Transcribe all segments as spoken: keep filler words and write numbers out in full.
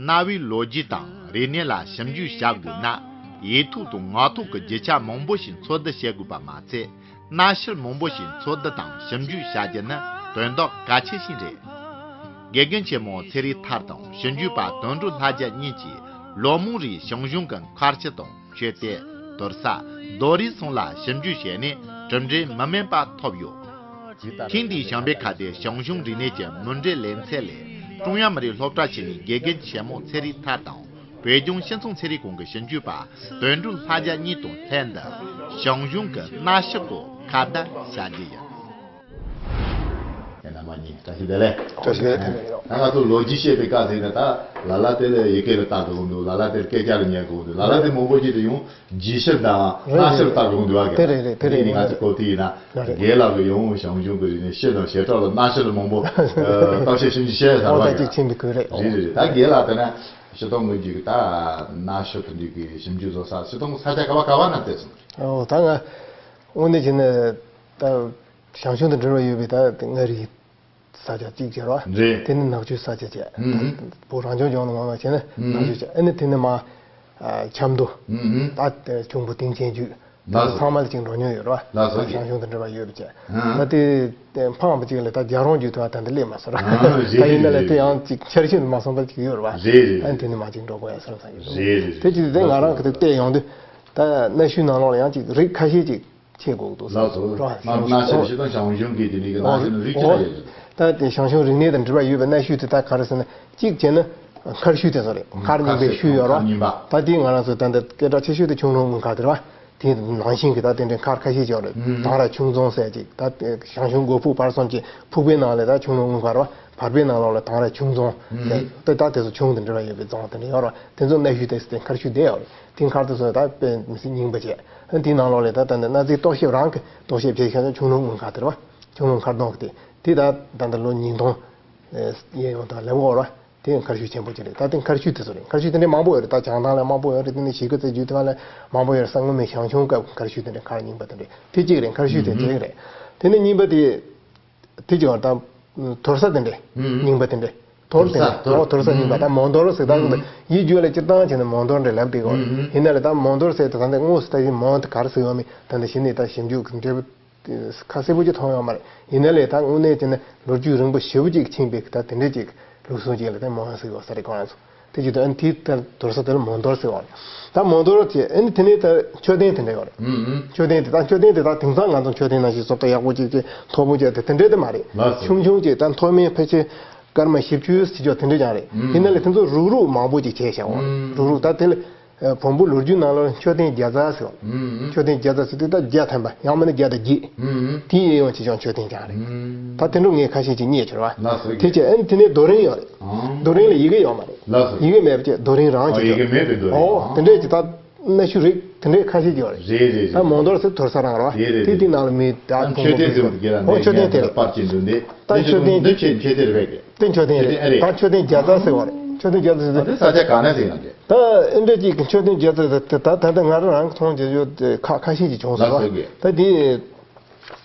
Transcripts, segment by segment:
གནའ་བོའི་ལོ་རྒྱུས་དང་རིག་གནས་ལ་ཞིབ་འཇུག་བྱ་དགོས་ན། ཡིག་ཐོག་དང་ངག་ཐོག་གི་རྒྱུ་ཆ་མང་པོ་ཞིག་འཚོལ་བསྡུ་བྱེད་དགོས་པ་མ་ཚད། གནའ་ཤུལ་མང་པོ་ཞིག་འཚོལ་བསྡུ་དང་ཞིབ་འཇུག་བྱ་རྒྱུ་ནི་དོན་དག་གལ་ཆེ་ཞིག་རེད། དགེ་རྒན་ཆེན་མོ་ཚེ་རིང་ཐར་དང་ཞིབ་འཇུག་པ་དོན་གྲུབ་ལྷ་རྒྱལ་གཉིས་ཀྱིས་ལོ་མང་རིང་ཞང་ཞུང་གི་མཁར་ཤུལ་དང་མཆོད་རྟེན། དུར་ས། རྡོ་རིང་སོགས་ལ་ཞིབ་འཇུག་བྱས་ནས་གྲུབ་འབྲས་མི་དམན་པ་ཐོབ་ཡོད། ཐེངས་འདིའི་བྱམས་པའི་ཁ་བརྡའི་ཞང་ཞུང་རིག་གནས་ཀྱི་མུ་འབྲེལ་ལེ་ཚན་ལས། ཀྲུང་དབྱང་མི་རིགས་སློབ་གྲྭ་ཆེན་མོའི་དགེ་རྒན་ཆེན་མོ་ཚེ་རིང་ཐར་དང་། བོད་ལྗོངས་སྤྱི་ཚོགས་ཚན་རིག་ཁང་གི་ཞིབ་འཇུག་པ་དོན་གྲུབ་ལྷ་རྒྱལ་གཉིས་དང་ལྷན་དུ་ཞང་ཞུང་གི་གནའ་ཤུལ་སྐོར་ཁ་བརྡ་བྱ་རྒྱུ་ཡིན། ཡ། རྣམ་པ་གཉིས་བཀྲ་ཤིས་བདེ་ལེགས། བཀྲ་ཤིས་བདེ་ལེགས། ད་ང་ཚོ་ལོ་རྒྱུས་བཤད་པའི་སྐབས་དེ་ནས་ད་ལ་ལ་དེར་ཡི་གེ་ལ་ལྟ་དགོས་འདུག་ལ་ལ་དེར་སྐད་ཆ་ལ་ཉན་དགོས་འདུག་ལ་ལ་དེ་མང་པོ་ཞིག་ཏུ་ཡང་རྗེས་ཤུལ་དང་རེད། གནའ་ཤུལ་ལ་ལྟ་དགོས་འདུག་ཨ། དེ་རེད་རེད། དེ་རེད། ནི་ང་ཚོ་གོ་དུས་ཡིན་ན་རེད། རྒན་ལགས་ཀྱིས་ཡང་ཞང་ཞུང་གི་རིག་གནས་ཤུལ་དང་བྱེ་བྲག་ལ་གནའ་ཤུལ་ལ་མང་པོ་ཨ་བརྟག་དཔྱད་ཞིབ་འཇུག་བྱས་ཡོད་ས་རེད། ད་གཅིག་ཕྱིན་ཅི་ཤེས་ཡོད་ས་རེད། རེད་རེད་རེད། ད་རྒན་ལགས་དེ་ན་སྤྱིར་བཏང་ངོས་ཀྱི་ད་གནའ་ཤུལ་དེ་འདྲའི་གི་ཞིབ་འཇུག་བཟོ་ས་སྤྱིར་བཏང་ས་ཆ་ག་བ་ག་བ་ན་བལྟས་སོང་། ཨོ། ད་ང་དངོས་གནས་བྱས་ན་ད་ཞང་ཞུང་དང་འབྲེལ་བ་ཡོད་པའི་ད་མངའ་རིས་ས་ཆ་གཅིག་བྱས་རོགས། རེད། དེ་ནི་ནག་ཆུ་ས་ཆ་བྱས། ཨུ་ཧུམ། བོད་རང་སྐྱོང་ལྗོངས་ལ་ངོ་མ་བྱས་ན་ཨུ་ཧུམ། ནག་ཆུ་བྱས། ཨ་ནི་དེ་ནི་མ་ཨ་ཆབ་མདོ། ཨུ་ཧུམ། ད་ཁྱུང་པོ་སྟེང་ཆེན་རྒྱུད། ལགས་སོ། ཚང་མ་ལ་ཅིག་འགྲོ་མྱོང་ཡོད་རེད་བ། ལགས་སོ། ཞང་ཞུང་དང་འབྲེལ་བ་ཡོད་པ་བྱས། ཨ། ད་དེ་དེ་འཕངས་པ་ཅིག་ལ་ད་རྒྱལ་རོང་རྒྱུད་དུ་བ་ད་འདི་སླེབས་མ་སོང་ར། ཨ། རེད་ད་ཡིན་ན་ལས་རེད་དེ་རེད། ཡང་ཅིག་འཆར་གཞི་མ་སོང་པ་ཅིག་ཡོད་རེད་བ། རེད་རེད། ཨ་ནི་དེ་ནི་མ་ཅིག་འགྲོ་དགོས་ཡ་བསམ་བསམ་ཡོད། རེད་རེད། དེ་ཅིག་དེ་ང་རང་གི་དེ་བལྟས་ཡོང་དུས་ད་གནའ་ཤུལ་ནང་ལོགས་ལ་ཡང་ཅིག་རིགས་ཁ་ཤས་ཅིག་ཕྱེ་དགོས་འདུག་ལགས་སོ། རེད་བ། ང་གནའ་ཤུལ་ཞིག་དང་ཞང་ཞུང་གི་དེ་ནི་གི་གནའ་ཤུལ་ནི་རིགས་ཅི་འདྲ་ཡོད་རེད། ད་དེ་ཞང་ཞུང་རིག་གནས་དང་འབྲེལ་བ་ཡོད་པའི་གནའ་ཤུལ་དེ་ད་ག་རེ་ཟེར་ན་གཅིག་བྱས་ན་མཁར་ཤུལ་དེ་ཚོ་རེད། མཁར་རྙིང་པའི་ཤུལ་ཡོད་རེད་བ། མཁར་རྙིང་པ། ད་དེ་ང་རང་ཚོ་ད་འདི་སྐད་གྲགས་ཆེ་ཤོས་དེ་ཁྱུང་ལུང་དངུལ་མཁར་དེ་རེད་བ། དེ་ནང་བཞིན་གྱི་ད་དེ་འདྲའི་མཁར་ཁ་ཤས་ཅིག་ཡོད་རེད། ཨུམ། དང་ར་ཁྱུང་རྫོང་ཟེར་ཅིག་ད་ཞང་ཞུང་སྒོ་ཕུག་བར་གསུམ་གྱི་ཕུག་པའི་ནང་ལ་ད་ཁྱུང་ལུང་དངུལ་མཁར་བ། བར་པའི་ནང་ལོགས་ལ་དང་ར་ཁྱུང་རྫོང་ཟེར། ཨུམ། དེ་ད་དེ་ཚོ་ཁྱུང་དང་འབྲེལ་བ་ཡོད་པའི་རྫོང་དེ་འདྲ་ཡོད་རེད་བ། དེ་ཚོ་གནའ་ཤུལ་དེ་དེ་མཁར་ཤུལ་བསྡད་ཡོད་རེད། དེ་མཁར་དེ་ཚོ་ད་དཔེ་མི་སྲིད་རྙིང་པ་བྱས། ཨ་དེའི་ནང་ལོགས་ལ་ད་ད་ནི་གནའ་རྫས་རྟོག་ཞིབ་རང་གི་རྟོག་ཞིབ་བྱས་ཤེས་ན་ཁྱུང་ལུང་དངུལ་མཁར་དེ་རེད་བ། ཁྱུང་ལུང་མཁར་རྫོང་གི་དེ་དེ་ད་ད་ད་ལོ་ཉིས་སྟོང་ཨེ་གཡས་གཡོན་དང་ལེབ་འགོར་བ། དེ་མཁར་ཤུལ་ཆེན་པོ་ཅིག་རེད། ད་དེ་མཁར་ཤུལ་དེ་ཚོ་རེད། མཁར་ཤུལ་དེ་འདྲའི་མང་པོ་ཡོད་རེད། ད་བྱང་ཐང་ལ་མང་པོ་ཡོད་རེད། དེ་ནས་གཞིས་ཀ་རྩེ་རྒྱུད་དེ་བ་ལ་མང་པོ་ཡོད་རེད། ས་སྔོན་མའི་ཞང་ཞུང་སྐབས་མཁར་ཤུལ་དེ་འདྲའི་མཁར་རྙིང་པ་དེ་འདྲའི་དེ་གཅིག་རེད། མཁར་ཤུལ་དེ་ཨུ་ཧུམ། གཅིག་རེད། དེ་ནས་གཉིས་པ་དེ་དེ་གཅིག་བར་ད་དུར་ས་དེ་འདྲའི་ཨུ་ཧུམ། རྙིང་པ་དེ་འདྲའི་དུར་དེ་དུར་ས། འདྲའི་ཨོ་དུར་ས་རྙིང་པ། ད་མོན་དུར་ཟེར་ད་ཨུ་ཧུམ། ཡིད་འགྱུར་ལ་སྤྱིར་བཏང་བྱས་ན་མོན་དུར་འདྲ་ལབ་བསྡད་ཡོད་རེད། ཨུ་ཧུམ། ཡིན་ན་ལས་ད་མོན་དུར་ཟེར་དེ་ད་འདི་དངོས་སུ་ད་ཡིན་མོན་དེ་ག་རེ་ཟེར་ཡོད་མེད་ད་འདི་གཞི་ནས་ད་ཞིབ་འཇུག་གི་འབྲས་བུ། ཁ་གསལ་པོ་ཅིག་མཐོང་ཡོད་མ་རེད། ཡིན་ན་ལས་ད་དངོས་གནས་བྱས་ན་ལོ་རྒྱུས་རིང་པོ་ཞེ་པོ་ཅིག་ཕྱིན་པའི་ད་དེ་འདྲས་ཅིག་ལུགས་སྲོལ་ཅིག་ལ་ད་མོན་ཟེར་ཡོད་ས་རེད། ཁོ་རང་ཚོ་དེ་ཅིག་ད་ཨ་ནི་དེའི་ད་དུར་ས་དེ་ལ་མོན་དུར་ཟེར་བ་རེད། ད་མོན་དུར་ཅེས་ཨ་ནི་དེ་ནས་ད་མཆོད་རྟེན་དེ་འདྲ་ཡོད་རེད། ཨུམ་ཨུམ། མཆོད་རྟེན་དེ་ད་མཆོད་རྟེན་དེ་ད་དེང་སང་ང་ཚོ་མཆོད་རྟེན་ནང་བཞིན་བཟོ་ལྟ་ཡག་པོ་ཅིག་ཅིག་མཐོ་པོ་ཅིག་དེ་དེ་འདྲས་དེ་མ་རེད། ལགས་སོ། ཆུང་ཆུང་ཅིག་ད་མཐོ་དམན་ཕལ་ཆེར་སྐར་མ་བཞི་བཅུ་ཞེ་ཅིག་དེ་འདྲས་ཀྱང་རེད། ཨུམ། ཡིན་ན་ལས་དེ་ཚོ་རུག་རུག་མང་པོ་ཅིག་བྱས་བཞག་འོ། ཨུམ། རུག་རུག་ད་དེ་ལ། ཨ་བོན་པོའི་ལོ་རྒྱུས་ནང་ལ་མཆོད་རྟེན་བརྒྱ་རྩ་ཟེར་བ། ཨུམ། མཆོད་རྟེན་བརྒྱ་རྩ་ཟེར་དུས་ད་བརྒྱ་ཐམ་པ་ཡང་མིན་ན་བརྒྱ་དང་བརྒྱད། ཨུམ། དེའི་གཡས་གཡོན་ཆེ་ཆུང་མཆོད་རྟེན་ཀྱང་རེད། ཨུམ། ད་དེ་འདྲ་ངས་ཁ་ཤས་ཅིག་རྙེད་བྱུང་བ། ལགས་སོ། དེ་རྗེས་ཨ་ནི་དེ་ནས་རྡོ་རིང་ཡོད་རེད། ཨང་། རྡོ་རིང་ལ་ཡི་གེ་ཡོད་མ་རེད། ལགས་སོ། ཡི་གེ་མེད་པ་བྱས་རྡོ་རིང་རང་ཨོ་ཅིག་ཡི་གེ་ཡོད་མེད་པའི་རྡོ་རིང་ཨོ་ཨང་། དེ་འདྲས་ཀྱི་ད་གནའ་ཤུལ་རིགས་དེ་འདྲས་ཁ་ཤས་ཅིག་ཡོད་རེད། རེད་རེད་རེད། ད་མོན་དུར་ཟེར་དུར་ས་རང་རེད་བ། རེད་རེད་དེ་རེད། དེ་ནང་ལ་མི་ད་ཨ་ཁོང་མཆོད་རྟེན་ཟེར་བ་དེ་ག་རང་ཨོ་མཆོད་རྟེན་དེ་རེད། པར་ཅན་འདུག་འདི། ད་མཆོད་རྟེན། འདི་མཆོད་མཆོད་རྟེན་རེད་པས། དེ་མཆོད་རྟེན་རེད། མཆོད་རྟེན་ཨ་རེད། ད་མཆོད་རྟེན་བརྒྱ་རྩ་ཟེར་བ་རེད། མཆོད་རྟེན་བརྒྱ་རྩ་ཟེར་དེ། ཨ་དེ་ས་ཆ་ག་ན་ཟེར་ཡང་དེ། ད་ཨེ་འདྲ་ཅིག་གི་མཆོད་རྟེན་བརྒྱ་རྩ་ཟེར་དེ་ད་ད་ལྟ་ང་རང་རང་གི་མཐོང་རྒྱུ་ཡོད་དེ་ཁ་ཁ་ཤས་ཅིག་བྱུང་སོང་ལགས་བ། སོ་གི། ད་དེ་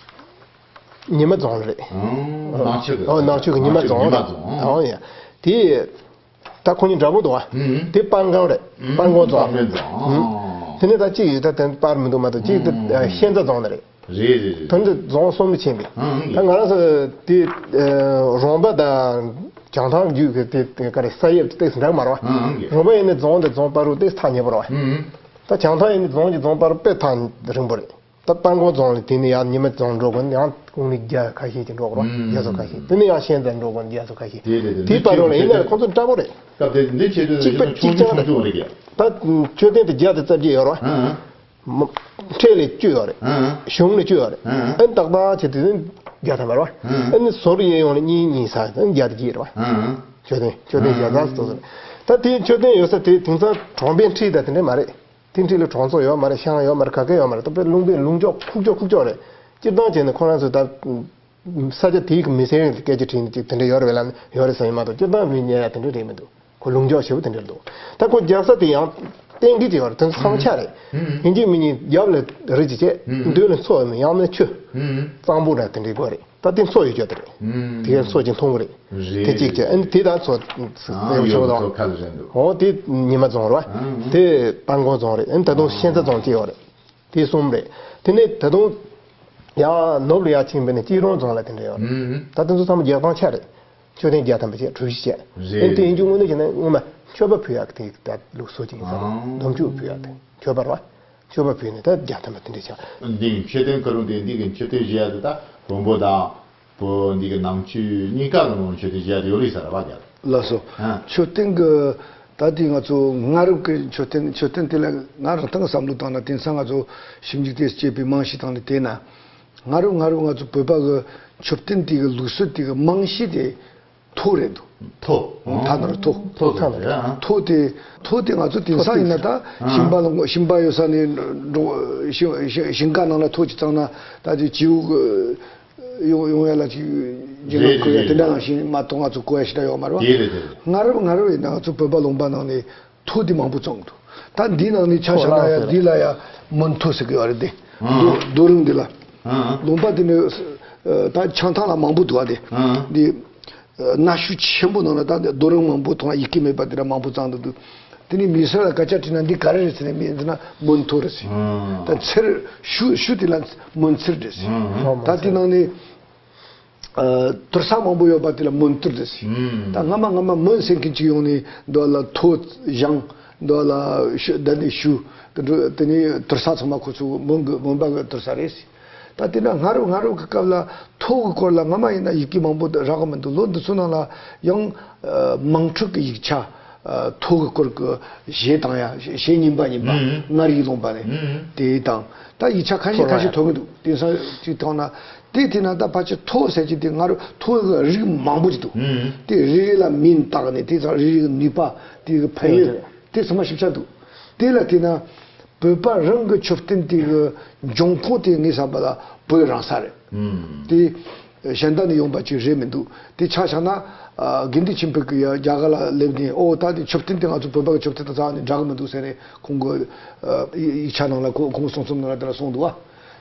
ཉི་མ་རྫོང་རེད། ཨང་། ནག་ཆུ་གི། ཨོ་ནག་ཆུ་གི་ཉི་མ་རྫོང་། ཉི་མ་རྫོང་། ཨོ་ཡ། དེ། ད་ཁོ་གཉིས་འདྲ་པོ་འདུག་ཨ། ཨུམ། དེ་སྤང་སྒང་རེད། ཨུམ། སྤང་སྒང་རྫོང་། སྤང་སྒང་རྫོང་། ཨུམ། དེ་ནས་ད་གཅིག་ཡོད་ད་དེ་པར་མི་འདུག་མ་གཏོགས་གཅིག་དེ་ཨུམ། ཤན་རྩ་རྫོང་ནས་རེད། རེད་རེད་རེད། དོན་དུ་རྫོང་གསུམ་ལ་ཕྱིན་པས། ཨང་། ད་ང་རང་ཚོ་དེ་རོང་པ་དང་བྱང་ཐང་རྒྱུད་ཀྱི་དེ་ག་རེ་ས་དབྱིབས་ཏོག་ཙམ་འདྲ་མ་རེད་བ། ཨང་། རོང་པ་ཡིན་ནའི་རྫོང་དེ་རྫོང་བར་དུ་ཏོག་ཙམ་ཐག་ཉེ་པོ་རེད་བ། ཨུམ། ད་བྱང་ཐང་ཡིན་ནའི་རྫོང་གི་རྫོང་བར་དུ་དཔེ་ཐག་རིང་པོ་རེད། ད་སྤང་སྒང་རྫོང་ལ་དེ་ནས་ཡར་ཉི་མ་རྫོང་འགྲོ་དགོས་ན་ཡང་ཀུང་ལི་བརྒྱ་ཁ་ཤས་ཀྱི་འགྲོ་དགོས་རེད་བ། ཨུམ། བརྒྱ་ཚོ་ཁ་ཤས། དེ་ནས་ཡང་ཤན་རྩ་འགྲོ་དགོས་ན་བརྒྱ་ཚོ་ཁ་ཤས། དེ་རེད་དེ་དེའི་བར་རོ་ལ་ཡིན་ན་ཁོང་ཚོ་འདྲ་པོ་རེད། སྐབས་དེ་འདི་ཆེ་དུས་གཅིག་པ་ཆུང་ཆུང་ཆུང་ཆུང་རེད་ཀྱ། ད་མཆོད་རྟེན་དེ་བརྒྱ་དང་རྩ་བརྒྱད་ཡོད་རེད་བ། ཨང་། འཕྲེད་ལ་བཅུ་ཡོད་རེད། ཨང་། གཞུང་ལ་བཅུ་ཡོད་རེད། ཨང་། ཨ་ནི་ཏག་ཏག་བྱས་དུས་བརྒྱ་ཐམ་པ་རེད་བ། ཨང་། ཨ་ནི་ཟུར་གཡས་གཡོན་ལ་གཉིས་གཉིས་ཟེར་བརྒྱ་དང་བརྒྱད་རེད་བ། ཨང་། མཆོད་རྟེན་མཆོད་རྟེན་བརྒྱ་རྩ་ཟེར་དུས། ད་དེའི་མཆོད་རྟེན་ཡོད་ས་དེ་དེང་སང་གྲོང་པའི་འཁྲིས་དང་དེ་འདྲ་མ་རེད། དེ་འཁྲིས་ལ་གྲོང་ཚོ་ཡོད་མ་རེད། ཤང་ཡོད་མ་རེད། ག་གེ་ཡོད་མ་རེད། ད་དཔེ་ལུང་པའི་ལུང་ཀྱོག་ཁུག་ཀྱོག་ཁུག་ཀྱོག་རེད། སྤྱིར་བཏང་བྱས་ན་ཁོ་རང་ཚོ་ད་ས་ཆ་དེའི་གི་མི་སེར་སྐད་ཆ་དྲིས་ནས་ཅིག་དེ་འདྲ་ཡོད་རེད་བས་ལབ་ན་ཡོད་རེད་ཟེར་ཡིན་མ་གཏོགས་སྤྱིར་བཏང་མི་ཉན་ཡ་དེ་འདྲ་རེད་མི་འདུག་ཁོ་ལུང་ཀྱོག་ཞེ་པོ་དེ་འདྲ་འདུག་ད་ཁོ་རྒྱག་ས་དེ་ཡང་གཏན་འཁེལ་ཅིག་ཡོད་རེད། དེ་ཚོ་ཚང་མ་ཆ་རེད། ཡིན་གཅིག་མིན་གཉིས་རྒྱབ་ལ་རི་ཅིག་བྱས། མདུན་ལ་མཚོ་ཡོད་མེད་ཡང་མིན་ཆུ། གཙང་པོ་འདྲ་དེ་འདྲའི་དགོས་རེད། ད་དེ་མཚོ་ཡོད་རྒྱུ་དེ་རེད། ཨུམ། དེ་གའི་མཚོ་ཅིག་མཐོང་གི་རེད། རེད། དེ་གཅིག་བྱས། ཨ་ནི་དེ་དང་མཚོ་ཨ་ཡོད་ཆོག་དང་། མཚོ་ཁ་ལ་རེད་འདུག་འོ་དེ་ཉི་མ་རྫོང་རེད་བ། ཨུམ། དེ་དཔལ་མགོན་རྫོང་རེད། ཨ་ནི་ད་དུང་ཤན་རྩ་རྫོང་གཅིག་ཡོད་རེད། དེ་གསུམ་རེད། དེ་ནས་ད་དུང་ཡང་ནུབ་ལ་ཡར་ཕྱིན་པ་ནས་སྐྱིད་རོང་རྫོང་ལ་དེ་འདྲ་ཡོད་རེད། ཨུམ། ད་དེ་ཚོ་ཚང་མ་རྒྱག་སྟངས་ཆ་རེད། མཆོད་རྟེན་བརྒྱ་ཐམ་པ་བྱས། གྲུ་བཞི་བྱས། རེད། ཨ་ནི་དེ་ཡིན་རྒྱུ་དངོས་གནས་བྱས་ན་སྔོན་མ་མཆོད་པ་ཕུལ་ཡག་གི་དེ་ད་ལུགས་སྲོལ་ཅིག་ཡིན་ས་རེད། ཨང་། སྒྲུབ་མཆོད་ཕུལ་ཡག་དེ་མཆོད་པ་རེད་བ། མཆོད་པ་ཕུལ་ནས་ད་བརྒྱ་ཐམ་པ་དེ་འདྲ་བྱས། འདི་མཆོད་རྟེན་ཁ་རུ་འདི་འདི་གི་མཆོད་རྟེན་བཞེངས་ཡག་དེ་ད་བོན་པོ་དང་བོད་འདི་གི་ནང་ཆོས་གཉིས་ཀ་གི་ནང་མཆོད་རྟེན་བཞེངས་ཡག་དེ་ཡོད་རེད་ས་རེད་བ། རྒྱ། ལགས་སོ། ཨ། མཆོད་རྟེན་གི་ད་དེ་ང་ཚོ་སྔ་རབས་ཀྱི་མཆོད་རྟེན། མཆོད་རྟེན་དེ་ལ་ང་རང་ཐང་བསམ་བློ་བཏང་ན། དེང་སང་ང་ཚོ་ཞིབ་འཇུག་དེ་བྱེད་པའི་རྨང་གཞི་སྟེང་ནས་བལྟས་ན། སྔ་རབས་སྔ་རབས་ང་ཚོ་བོད་པ་གི་མཆོད་རྟེན་དེ་གི་ལུགས་སྲོལ་དེ་གི་རྨང་གཞི་དེ་ཐོ་རེད་འདུག་ཐོ། ཐ་ན་རུ་ཐོ། ཐོ་ཐ་ན་རུ། ཨ། ཐོ་དེ། ཐོ་དེ་ང་ཚོ་དེང་སང་ཡིན་ན་ད། ཨ། ཞིང་པ་ལ་ཞིང་པ་ཡོད་ས་ནས་འགྲོ། ཞིང་ཞིང་ཞིང་ཁ་ནང་ལ་ཐོ་ཅིག་བཙུགས་ན་ད་དེ་བྱིའུ་ཡོང་ཡོང་ཡ་ལ་ཅིག་རྒྱུ་ནོར་རེད་བཀོལ་ཡ། རེད། དེ་འདྲ་རེད། ནང་བཞིན་མ་གཏོགས་ང་ཚོ་བཀོལ་ཡ་ཞེ་དྲག་ཡོད་མ་རེད་བ། དེ་རེད། དེ་རེད། སྔ་རབས་སྔ་རབས་ཡིན་ན་ང་ཚོ་བོད་པ་ལུང་པ་ནང་ནས་ཐོ་དེ་མང་པོ་བཙུགས་འདུག་ད་འདིའི་ནང་ནས་ཆ་བཞག་ན་ཡ། འདི་ལ་ཡ་མོན་ཐོ་ཟེར་གི་ཡོད་རེད་དེ། ཨང་། རྡོ་རྡོ་རིང་འདི་ལ། ཨང་། ལུང་པ་འདི་ནི་ད་བྱང་ཐང་ལ་མང་པོ་འདུག་བ་དེ། ཨང་། འདི་གནའ་ཤུལ་ཆེན་པོ་ནང་ལ་ད་རྡོ་རིང་མང་པོ་མཐོང་ཡ་ཡི་གེ་མེད་པ་དེ་འདྲ་མང་པོ་བཙུགས་འདུག་དེ་ནས་མི་སེར་ལ་སྐད་ཆ་དྲིས་ན་འདི་ག་རེ་རེད་ཟེར་ནས། མི་འདི་ན་མོན་ཐོ་རེད་ཟེར། ཨང་། ད་མཚེར་ཤུལ་ཤུལ་དེ་ལ་མོན་མཚེར་རེད་ཟེར། ཨང་། ད་དེ་ནང་ནས། ཨ། དུར་ས་མང་པོ་ཡོད་པ་དེ་ལ་མོན་དུར་རེད་ཟེར། ཨུམ། ད་སྔ་མ་སྔ་མ་མོན་ཟེར་མཁན་ཅིག་ཡོང་ནས་འདི་ལ་ཐོ་བཞེངས། འདི་ལ་ཤུ་ད་ནི་ཤུ་དེ་འགྲོ། དེ་ནས་དུར་ས་ཚང་མ་ཁོ་ཚོ་མོན་གི་མོན་པ་གི་དུར་ས་རེད་ཟེར། ད་དེ་ན་སྔ་རབས་སྔ་རབས་ཀྱི་སྐབས་ལ་ཐོ་གི་སྐོར་ལ་སྔ་མ་ཡིན་ན་ཡི་གེ་མང་པོ་རག་གི་མི་འདུག་ལོ་འདི་ཚོ་ནང་ལ་ཡང་། ཨ། དམངས་ཁྲོད་ཀྱི་ཡིག་ཆ། ཨ། ཐོ་གི་སྐོར་གྱི་གཞས་དང་ཡ། གཞས་རྙིང་པ་རྙིང་པ། ཨུམ། མངའ་རིས་ལུང་པ་ནས། ཨུམ། དེ་དང་ད་ཡིག་ཆ་ཁ་ཤས་ཁ་ཤས་ཐོན་གྱི་འདུག་དེང་སང་ཅིག་མཐོང་ན། དེ་དེ་ན་ད་ཕལ་ཆེར་ཐོ་ཟེར་གྱི་དེ་སྔ་རབས་ཐོ་གི་རིགས་མང་པོ་ཅིག་འདུག་ཨུམ། དེ་རེ་རེ་ལ་མིང་བཏགས་ནས། དེ་ཚང་རེ་རེ་གི་ནུས་པ། དེ་གི་ཕན་ཡོན། དེ་ཚང་མ་ཞིབ་ཆ་འདུག་དེ་ལ་དེ་ན་བོད་པ་རང་གི་མཆོད་རྟེན་དེ་གི་འབྱུང་ཁུངས་དེ་ངས་བསམ་པ་ལ་བོད་རང་ས་རེད། ཨུམ། དེ་གཞན་དག་ནས་ཡོང་པ་ཅིག་རེད་མི་འདུག་དེ་ཆ་བཞག་ན། ཨ། དགེ་འདུན་ཆོས་འཕེལ་གྱིས་ཡ་རྒྱ་གར་ལ་སླེབས་ནས། ཨོ་ད་དེ་མཆོད་རྟེན་དེ་ང་ཚོ་བོད་པ་གི་མཆོད་རྟེན་དང་རྩ་བ་ནས་འདྲ་གི་མི་འདུག་ཟེར་ནས་ཁོང་གི། ཨ། ཡིག་ཆ་ནང་ལ། ཁོ་ཁོང་གསུང་རྩོམ་ནང་ལ་དེ་འདྲ་གསུངས་འདུག་བ།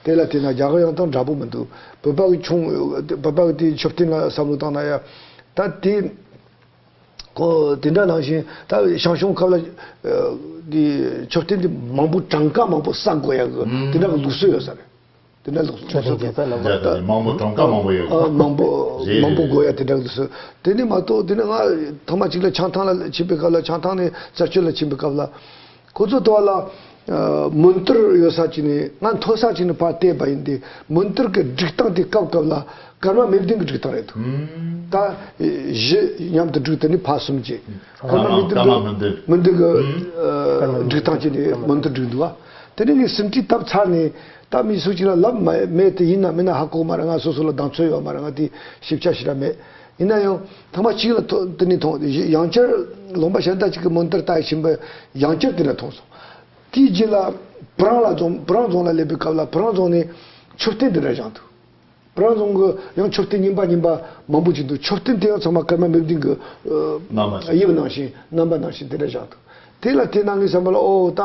དེ་ལ་དེ་ན་རྒྱ་གར་ཡང་དང་འདྲ་པོ་མི་འདུག་བོད་པ་གི་ཆུང་། བོད་པ་གི་དེ་མཆོད་རྟེན་ལ་བསམ་བློ་བཏང་ན་ཡ། ད་དེ། ཁོ་དེ་འདྲ་ནང་བཞིན་ད་ཞང་ཞུང་སྐབས་ལ། ཨ། དེ་མཆོད་རྟེན་དེ་མང་པོ་གྲངས་ཀ་མང་པོ་བསག་དགོས་ཡ་གི། ཨུམ། དེ་འདྲ་གི་ལུགས་སྲོལ་ཡོད་ས་རེད། དེ་འདྲ་ལུགས་སྲོལ། མཆོད་རྟེན་རྒྱལ་ས་ལ། རྒྱ་ད་ནི་མང་པོ་གྲངས་ཀ་མང་པོ་ཡོད། ཨ། མང་པོ། རེད། མང་པོ། རེད། དགོས་ཡ་དེ་འདྲ་གི་ལུགས་སྲོལ། དེ་ནས་མ་གཏོགས་དེ་ནས་ང་ཐེངས་མ་གཅིག་ལ་བྱང་ཐང་ལ་ཕྱིན་པའི་སྐབས་ལ། བྱང་ཐང་ནས་རྩད་གཅོད་ལ་ཕྱིན་པའི་སྐབས་ལ། ཁོ་ཚོ་དེ་བ་ལ། ཨ། མོན་དུར་ཡོད་ས་ཅིག་ནས་ང་མཐོ་ས་ཅིག་ནས་ཕར་བལྟས་པ་ཡིན་ཏེ། མོན་དུར་གྱི་སྒྲིག་སྟངས་དེ་སྐབས་སྐབས་ལ་ཀརྨ་སྨེ་བདུན་གྱི་སྒྲིག་སྟངས་རེད་འདུག་ཨུམ། ད་བཞི་མཉམ་དུ་བསྒྲིགས། དེ་ནས་ཕར་གསུམ་བྱས། ཀརྨ་སྨེ་བདུན་གྱི། ཀརྨ་སྨེ་བདུན། སྨེ་བདུན་གྱི། ཨུམ། ཨ། སྒྲིག་སྟངས་ཅིག་ནས་མོན་དུར་བསྒྲིགས་འདུག་བ། དེ་ནས་ངས་ཟིན་བྲིས་བཏབ་ཚར་ནས། ད་མི་སུ་གཅིག་ལ་ལབ་མ་མེད་དེ། ཡིན་ན་མིན་ན་ཧ་གོ་མ་རེད། ང་སོ་སོ་ལ་གདེང་ཚོད་ཡོད་མ་རེད། ང་དེ་ཞིབ་ཆ་ཞེ་དྲག་མེད། ཡིན་ན་ཡང་ཐེངས་མ་གཅིག་ལ་ཐོ་དེ་ནས་མཐོང་། ཡང་བསྐྱར་ལུང་པ་གཞན་དག་ཅིག་གི་མོན་དུར་ལྟ་ཡ་ཕྱིན་པ་ཡང་བསྐྱར་དེ་འདྲ་མཐོང་སོང་། དེའི་རྗེས་ལ་སྤུ་རངས་ལ་རྫོང་། སྤུ་རངས་རྫོང་ལ་སླེབས་པའི་སྐབས་ལ་སྤུ་རངས་རྫོང་ནས་མཆོད་རྟེན་དེ་འདྲ་བཞེངས་འདུག་སྤུ་རངས་རྫོང་གི་ཡང་མཆོད་རྟེན་རྙིང་པ་རྙིང་པ་མང་པོ་ཅིག་འདུག་མཆོད་རྟེན་དེ་ཡང་ཚང་མ་ཀརྨ་སྨེ་བདུན་གྱི། ཨ། རྣམ་པ་ཞིག་དབྱིབས་ནང་བཞིན། རྣམ་པ་ནང་བཞིན་དེ་འདྲ་བཞེངས་འདུག་དེ་ལ་དེ་ན་ངའི་བསམ་པ་ལ། ཨོ་ད་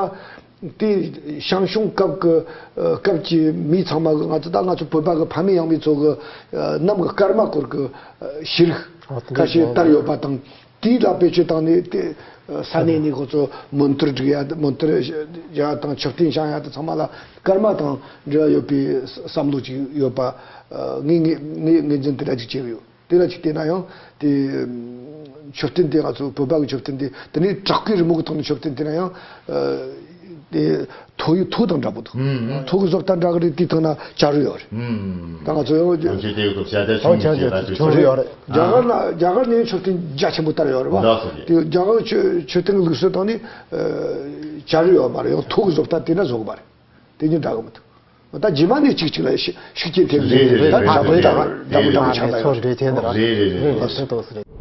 དེ་ཞང་ཞུང་སྐབས་ཀྱི། ཨ། སྐབས་ཀྱི་མི་ཚང་མ་གི། ང་ཚོ་ད་ང་ཚོ་བོད་པ་གི་ཕ་མེས་ཡང་མེས་ཚོ་གི། ཨ། གནམ་གྱི་སྐར་མ་སྐོར་གྱི། ཨ། ཤེས་རིག་ཨོ་དེ་ཁ་ཤས་དེ་དར་ཡོད་པ་དང་། དེ་ལ་བེད་སྤྱོད་བཏང་ནས་དེ། ཨ། ས་གནས་ནས་ཁོ་ཚོ་མོན་དུར་སྒྲིག་ཡ། མོན་དུར་བཞེངས་ཡ་དང་མཆོད་རྟེན་བཞེངས་ཡ་དེ་ཚང་མ་ལ་སྐར་མ་དང་འབྲེལ་བ་ཡོད་པའི་བསམ་བློ་ཅིག་ཡོད་པ། ཨ། ངས་ངས་ངས་ངོས་འཛིན་དེ་འདྲ་ཅིག་བྱས་ཡོད། དེ་ལ་ཅིག་བལྟས་ན་ཡང་དེ། མཆོད་རྟེན་དེ་ང་ཚོ་བོད་པ་གི་མཆོད་རྟེན་དེ། དེ་ནས་བྲག་བརྐོས་རི་མོ་གི་ཐོག་ནས་མཆོད་རྟེན་དེ་ན་ཡང་། ཨ། དེ་ཐོ་ཡི་ཐོ་དང་འདྲ་པོ་འདུག་ཨུམ། ཐོ་གི་བཟོ་ལྟ་འདྲ་གི་རེད། དེའི་ཐོག་ན་བྱ་རུ་ཡོད་རེད། ཨུམ། ད་ང་ཚོ་ཡང་། ང་ཚོས་དེ་གི་ཐོག་བྱ་དེ་ཆུང་ཆུང་ཞིག་ལ་ཆུང་ཆུང་ཡོད་རེད། རྒྱ་གར་ན། རྒྱ་གར་ནས་མཆོད་རྟེན་རྒྱ་ཆེན་པོ་ལྟར་ཡོད་རེད་བ། འདྲ་སོ་རེད། དེ་རྒྱ་གར་མཆོད་མཆོད་རྟེན་གི་ལུགས་སྲོལ་སྟེང་ནས། ཨ། བྱ་རུ་ཡོད་མ་རེད། ཡང་ཐོ་གི་བཟོ་ལྟ་དེ་འདྲ་བཟོ་གི་མ་རེད། དེ་གཉིས་འདྲ་གི་མི་འདུག་ད་རྗེས་མ་ནས་གཅིག་གཅིག་ལ་ཤུགས་རྐྱེན་ཐེབས་ནས། རེད་རེད། ད་འདྲ་པོ་འདྲ་པོ་འདྲ་པོ་ཆགས་ཡོད་རེད། རེད་རེད་རེད། རེད་རེད།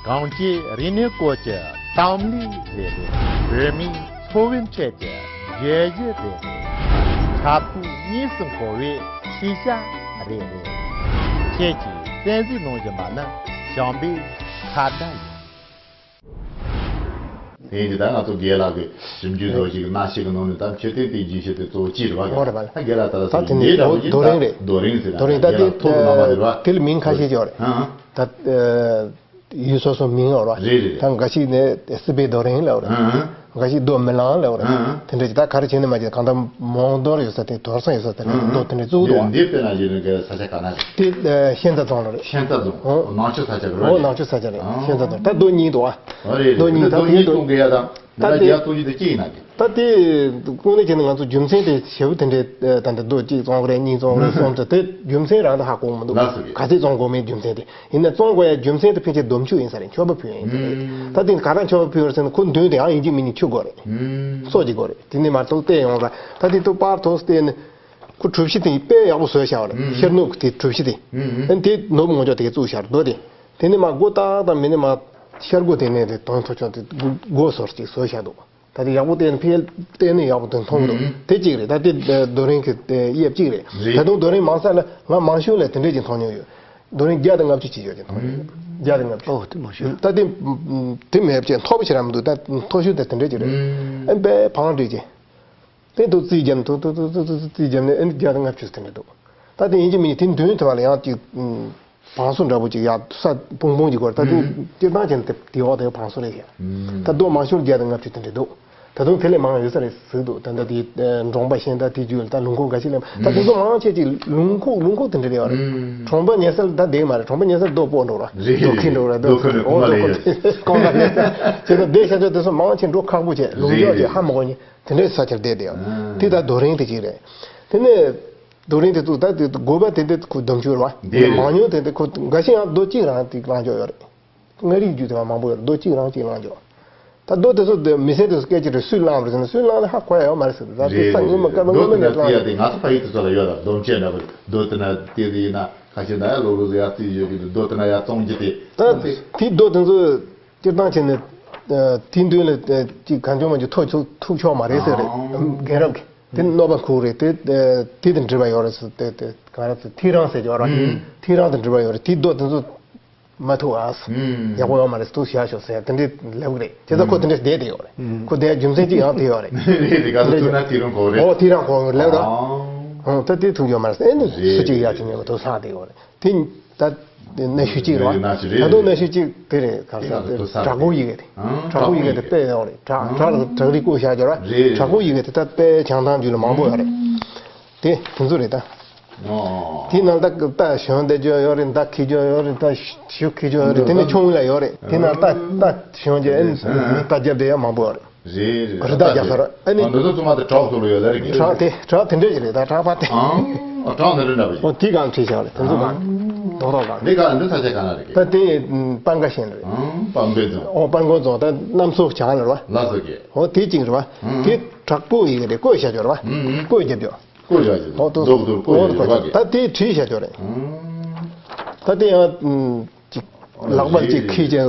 གངས་སྐྱེས་རིག་གནས་སྐོར་གྱི་གཏམ་གླེང་རེ་རེ། བོད་མིའི་འཚོ་བའི་ཁྲོད་ཀྱི་བརྗོད་གཞི་རེ་རེ། འཁྲབ་ཁུག་གཉིས་སུ་འཁོར་བའི་ཤེས་བྱ་རེ་རེ། ཁྱེད་ཀྱིས་གསན་གཟིགས་གནང་བཞིན་པ་ནི་བྱམས་པའི་ཁ་བརྡ་ཡིན། ཡིན་གྱི་ད་ང་ཚོ་རྒན་ལགས་ཀྱི་ཞིབ་འཇུག་བཟོ་ཞིག་གནའ་ཤུལ་གྱི་ནང་ནས་ད་མཆོད་རྟེན་དེ་རྒྱུན་ཤེས་དེ་གཙོ་བོ་གཅིག་རེད་བ། འོ་རེད་བ། ད་རྒན་ལགས་ད་ལྟ་ད་དེ་ནི་ལྟ་བུ་རྡོ་རྡོ་རིང་རེད། རྡོ་རིང་ཟེར་ན་རྡོ་རིང་ད་རྒན་ལགས་ཐུག་གནང་བ་རེད་བ། དེ་ལ་མིང་ཁ་ཤས་ཀྱི་ཡོད་རེད། ཧང་ཧང་། ད་ཡུལ་སོ་སོ་མིང་ཡོད་རེད་བ། རེད་རེད། ད་འགའ་ཞིག་ནས་སྲིད་པའི་རྡོ་རིང་ལབ་རེད། ཧང་ཧང་། འགའ་ཞིག་རྡོ་མི་ལང་ལབ་རེད། ཧང་ཧང་། དེ་འདྲ་ཅིག་ད་ག་རེ་བྱས་ནས་མ་བྱས་གང་ལྟར་མོན་རྡོ་ཡོད་ས་དེ་རྡོ་རིང་ཡོད་ས་དེ་ལ་རྡོ་དེ་འདྲ་བཙུགས་འདུག་བ། འདི་དཔེར་ན་ཡིན་ན་ག་ས་ཆ་ག་ན་རེད། དེ་ཤན་རྩ་རྫོང་ལ་རེད། ཤན་རྩ་རྫོང་། ཨོ། ནག་ཆུ་ས་ཆ་རེད། ཨོ་ནག་ཆུ་ས་ཆ་རེད། ཤན་རྩ་རྫོང་ད་རྡོ་གཉིས་འདུག་བ། ཨོ་རེད་རེད། རྡོ་གཉིས་ད་རྡོ་གཉིས་བཙོང་གི་ཡ་དང་། ད་ལྟ་རྒྱ་བཙོང་རྒྱུ་དེ་གཅིག་ཡིན་ན་དེ། ད་དེ་དངོས་གནས་བྱས་ན་ང་ཚོ་རྒྱུ་མཚན་དེ་ཞེ་པོ་དེ་འདྲའི་ད་ལྟ་རྡོ་གཅིག་བཙོང་གི་རེད་གཉིས་བཙོང་གི་རེད་གསུམ་དེ་དེ་རྒྱུ་མཚན་རང་ད་ཧ་གོ་གི་མི་འདུག་ལགས་སོ་རེད། ག་ཚོད་བཙོང་དགོས་མིན་རྒྱུ་མཚན་དེ་ཡིན་ན་བཙོང་དགོས་ཡ་རྒྱུ་མཚན་དེ་ཕལ་ཆེར་སྡོམ་ཆུ་ཡིན་ས་རེད། མཆོད་པ་ཕུལ་ཡ་ཡིན་ས་རེད། ད་དེ་ག་རང་མཆོད་པ་ཕུལ་བར་ཟེར་ན་ཁོ་མདུན་དེ་ཡང་ཡིན་གཅིག་མིན་གཅིག་ཆུ་དགོས་རེད། སོ་གཅིག་དགོས་རེད། དེ་ནས་མར་ཐུག་བལྟས་ཡོང་ལ་ད་དེ་ཐུག་པར་ཐུག་བལྟས་ནས་ཁོ་གྲུ་བཞི་དེ་དཔེ་ཡག་པོ་བཟོས་བཞག་པ་རེད། ཤར་ནུབ་དེ་གྲུ་བཞི་དེ་ཨ་ནི་དེ་ནུབ་ངོ་ཅོག་དེ་ག་བཙུགས་བཞག་རྡོ་དེ། དེ་ནས་མར་སྒོ་ཏག་ཏག་མི་ནས་མར་ཤར་སྒོ་དེ་ནས་དེ་དོན་ཐོ་ཆོག་དེ་སྒོ་ཟོར་ཅིག་བཟོས་བཞག་འདུག་ད་དེ་ཡག་པོ་བལྟས་ན་ཕལ་བལྟས་ནས་ཡག་པོ་དོན་མཐོང་གི་འདུག་དེ་གཅིག་རེད། ད་དེ་རྡོ་རིང་གི་དབྱིབས་གཅིག་རེད། རེད། ད་དུང་རྡོ་རིང་མང་ས་ལ་ང་མང་ཤོས་ལ་དེ་འདྲས་ཅིག་མཐོང་མྱོང་ཡོད། རྡོ་རིང་བརྒྱ་དང་ལྔ་བཅུ་ཅིག་ཡོད་ཅིག་མཐོང་མྱོང་ཡོད། བརྒྱ་དང་ལྔ་བཅུ། ཨོ་དེ་མང་ཤོས། ད་དེ་དེ་མེད་ཅིག་མཐོ་པོ་ཞིག་རང་མི་འདུག་ད་མཐོ་ཤོས་དེ་དེ་འདྲས་ཅིག་རེད། ཨ་དཔེ་བང་བསྒྲིགས་ཅིག་དེ་དུ་རྩིས་བརྒྱབ་ནས་ཐུག་ཐུག་ཐུག་ཐུག་ཐུག་རྩིས་བརྒྱབ་ནས་ཨ་ནི་བརྒྱ་དང་ལྔ་བཅུ་དེ་འདྲ་འདུག་ད་དེ་ཡིན་གཅིག་མིན་གཅིག་དེ་མདུན་དེ་བ་ལ་ཡང་ཅིག་བང་སོ་འདྲ་པོ་ཅིག་ཡར་ས་སྤུངས་སྤུངས་ཅིག་སྐོར་ད་དེ་སྤྱིར་བཏང་བྱས་ན་དེ་དེ་འོག་དེ་བང་སོ་རེད་ཤག་ད་རྡོ་མང་ཤོས་བརྒྱ་དང་ལྔ་བཅུ་དེ་འདྲ་འདུག་ད་དུང་དེ་ལས་མང་ཡོད་ས་རེད་ཟེར་འདུག་ད་ལྟ་དེ་འབྲོང་པ་ཤན་ད་དེ་རྒྱུད་ལ་ད་ལུང་ཁུག་འགའ་ཞིག་ལས་ད་དེ་ཚོ་མང་ཆེ་ཅིག་ལུང་ཁུག་ལུང་ཁུག་དེ་འདྲ་རེད་བ་རེད། གྲོང་པ་ཉེ་སར་ད་བསྡད་མ་རེད། གྲོང་པ་ཉེ་སར་རྡོ་སྤོ་འགྲོ་ར་རེད། རྡོ་ཁྱེར་འགྲོ་ར་རྡོ་རྡོ་ཁྱེར་འགྲོ་རྡོ་ཁྱེར་འགྲོ་ར་རྡོ་ཁྱེར་འགྲོ་ར་རྡོ་ཁྱེར་འགྲོ་ར་ཁོང་པ་ལས་ཡ་ཅེ་ད་དེ་ཤ་ཅོ་དེ་ཚོ་མང་ཆེ་འགྲོ་ཁག་པོ་བྱས་ལུང་ཅོག་ཅེ་ཧ་མ་གོ་ནི། དེ་འདྲའི་ས་ཆར་བསྡད་དེ་ཡང་། དེ་ད་རྡོ་རིང་དེ་གཅིག་རེད། དེ་ནས་རྡོ་རིང་དེ་ཚོ་ད་དེ་དགོས་པ་དེ་འདྲ་ཁོ་སྡོམ་ཆུ་རེད་བ། དེ་རེད། མང་ཉུང་དེ་འདྲ་ཁོ་འགའ་ཤས་ཡང་རྡོ་གཅིག་རང་དེ་བླངས་ཀྱོག་ཡོད་རེད། མངའ་རིས་རྒྱུད་དེ་བ་མང་པོ་ཡོད་རེད། རྡོ་གཅིག་རང་གཅིག་བླངས་ཀྱོག་ད་རྡོ་དེ་ཚོ་དེ་མི་སེར་དེ་ཚོ་སྐད་ཆ་རེད། སུས་བླངས་པ་རེད་ཟེར་ན་སུས་བླངས་ལ་ཧ་གོ་ཡ་ཡོད་མ་རེད་ཟེར། ད་དེ་རེད་ས་ངོ་མ་རེད་སྐར་མ་རྡོ་ངོ་མ་དེ་ནས་འདྲ་བླངས་ཡ་ཡོད། དེ་ང་ཚོ་ཕ་ཡུལ་དེ་ཚོ་ལ་ཡོད་ལ་སྡོམ་ཆས་འདྲ་པོ་རྡོ་དེ་ན་དེ་དེ་ཡིན་ན་ཁ་ཤས་ད་ཡ་ལོ་ལོ་ཟེར་ཡ་རྩིས་ཡོད་ཀྱི་འདུག་རྡོ་དེ་ན་ཡ་བཙོང་རྒྱུ་དེ། ད་དེ་རྡོ་དེ་ཚོ། སྤྱིར་བཏང་བྱས་ནས་ཨ་དེའི་མདུན་ལ་ཨ་ཅིག་གང་བྱུང་མང་བྱུང་ཐུག་ཆོག་ཐུག་ཆོག་མ་རེད་ཟེར་རེད། ཨང་། རྒན་རབས་ཀྱིས་དེ་གནོད་པ་ཁུག་རེད། དེ་ཨ་དེ་དང་འབྲེལ་བ་ཡོད་རེད་ཟེར། དེ་དེ་ག་རེ་ཟེར། ཐིག་རང་ཟེར་གྱི་ཡོད་རེད། ཨང་། ཐིག་རང་དང་འབྲེལ་བ་ཡོད་རེད། དེའི་རྡོ་དེ་ཚོ་མ་ཐུག་ཨ། ཨང་། ཡག་པོ་ཡོད་མ་རེད། ཐུག་བཞག་ཤོག་ཟེར་དེ་འདྲའི་ལབ་ཀྱི་རེད། བྱས་ཙང་ཁོ་དེ་འདྲས་བསྡད་བསྡད་ཡོད་རེད། ཨང་། ཁོ་བསྡད་རྒྱུ་མཚན་གཅིག་ཡང་དེ་ཡོད་རེད། རེད་རེད། ག་ཚོད་ཐུག་ན་ཐིག་རང་གོ་རེད། ཨོ་ཐིག་རང་གོ་ལབ་ར། ཨང་། ཨང་། ད་དེ་ཐུག་ཡོད་མ་རེད། ཨེ་ནི་རེད་སུ་གཅིག་རེད། ཡག་ཅིག་མེད་པ་ཐུག་ས་དེ་ཡོད་རེད། དེ་ད་གནའ་ཤུལ་གཅིག་རེད་བ། གནའ་ཤུལ་རེད། ད་དུང་གནའ་ཤུལ་གཅིག་དེ་རེད། ག་རེ་ཟེར། བྲག་ཕུག་ཡི་གེ་དེ། ཨང་། བྲག་ཕུག་ཡི་གེ་དེ་དཔེ་ཡག་རེད། བྲག་བྲག་ལ་བྲག་རིས་བརྐོས་བཞག་ཅོག་ར། རེད་རེད། བྲག་ཕུག་ཡི་གེ་དེ་ད་དཔེ་བྱང་ཐང་རྒྱུད་ལ་མང་པོ་ཡོད་རེད། དེ་དེ་ཚོ་རེད་ད། ཨོ། དེ་ནང་ད་རྟ་ཞོན་བསྡད་ཅོག་ཡོད་རེད། མདའ་འཁྱེར་ཅོག་ཡོད་རེད། ད་གཞུ་འཁྱེར་ཅོག་ཡོད་རེད། དེ་ནས་ཁྱུང་ལ་ཡོད་རེད། དེ་ནང་རྟ་རྟ་ཞོན་ཅོག་ཨེ་རྟ་རྒྱབ་བསྡད་ཡ་མང་པོ་ཡོད་རེད། རེད་རེད། རི་དྭགས་རྒྱག་ས་ར། ཨ་ནི། ཨ་འདི་ཚོ་ཚང་མ་དེ་བྲག་ཐོག་ལ་ཡོད་ལ་རེད། བྲག་དེ་བྲག་དེ་འདྲས་ཞིག་རེད། ད་བྲག་ཕ་དེ། ཨང་། ཨ་བྲག་འདི་འདྲ་འདྲ་པོ་ཞིག་ཨོ་དེ་གང་བྲིས་བཞག་རེད། དེ་ཚོ་གང་། ཨང་། རྡོག་རྡོག་གང་། འདི་ག་འདི་ས་ཆ་ག་ན་རེད། ད་དེ་སྤང་ཁ་ཤན་རེད། ཨང་། སྤང་དཔེ་རྫོང་། ཨོ་སྤང་དཔེ་རྫོང་། ད་གནམ་མཚོ་བྱང་རེད་བ། ལགས་སོ་ཀྱེ། ཨོ་དེ་གཅིག་རེད་བ། ཨང་། དེ་བྲག་ཕུག་ཡི་གེ་རེད། བརྐོས་བཞག་ཅོག་རེད་བ། ཨང་། བརྐོས་རྒྱབ་ཅོག་བརྐོས་བཞག་ཅོག་ཨོ་དེ་རྡོག་རྡོག་བརྐོས་བཞག་ཅོག་རེད་བ། ད་དེ་བྲིས་བཞག་ཅོག་རེད། ཨང་། ད་དེ་ཡང་། ཅིག་ལག་པ་ཅིག་འཁྱེར་ཅིག་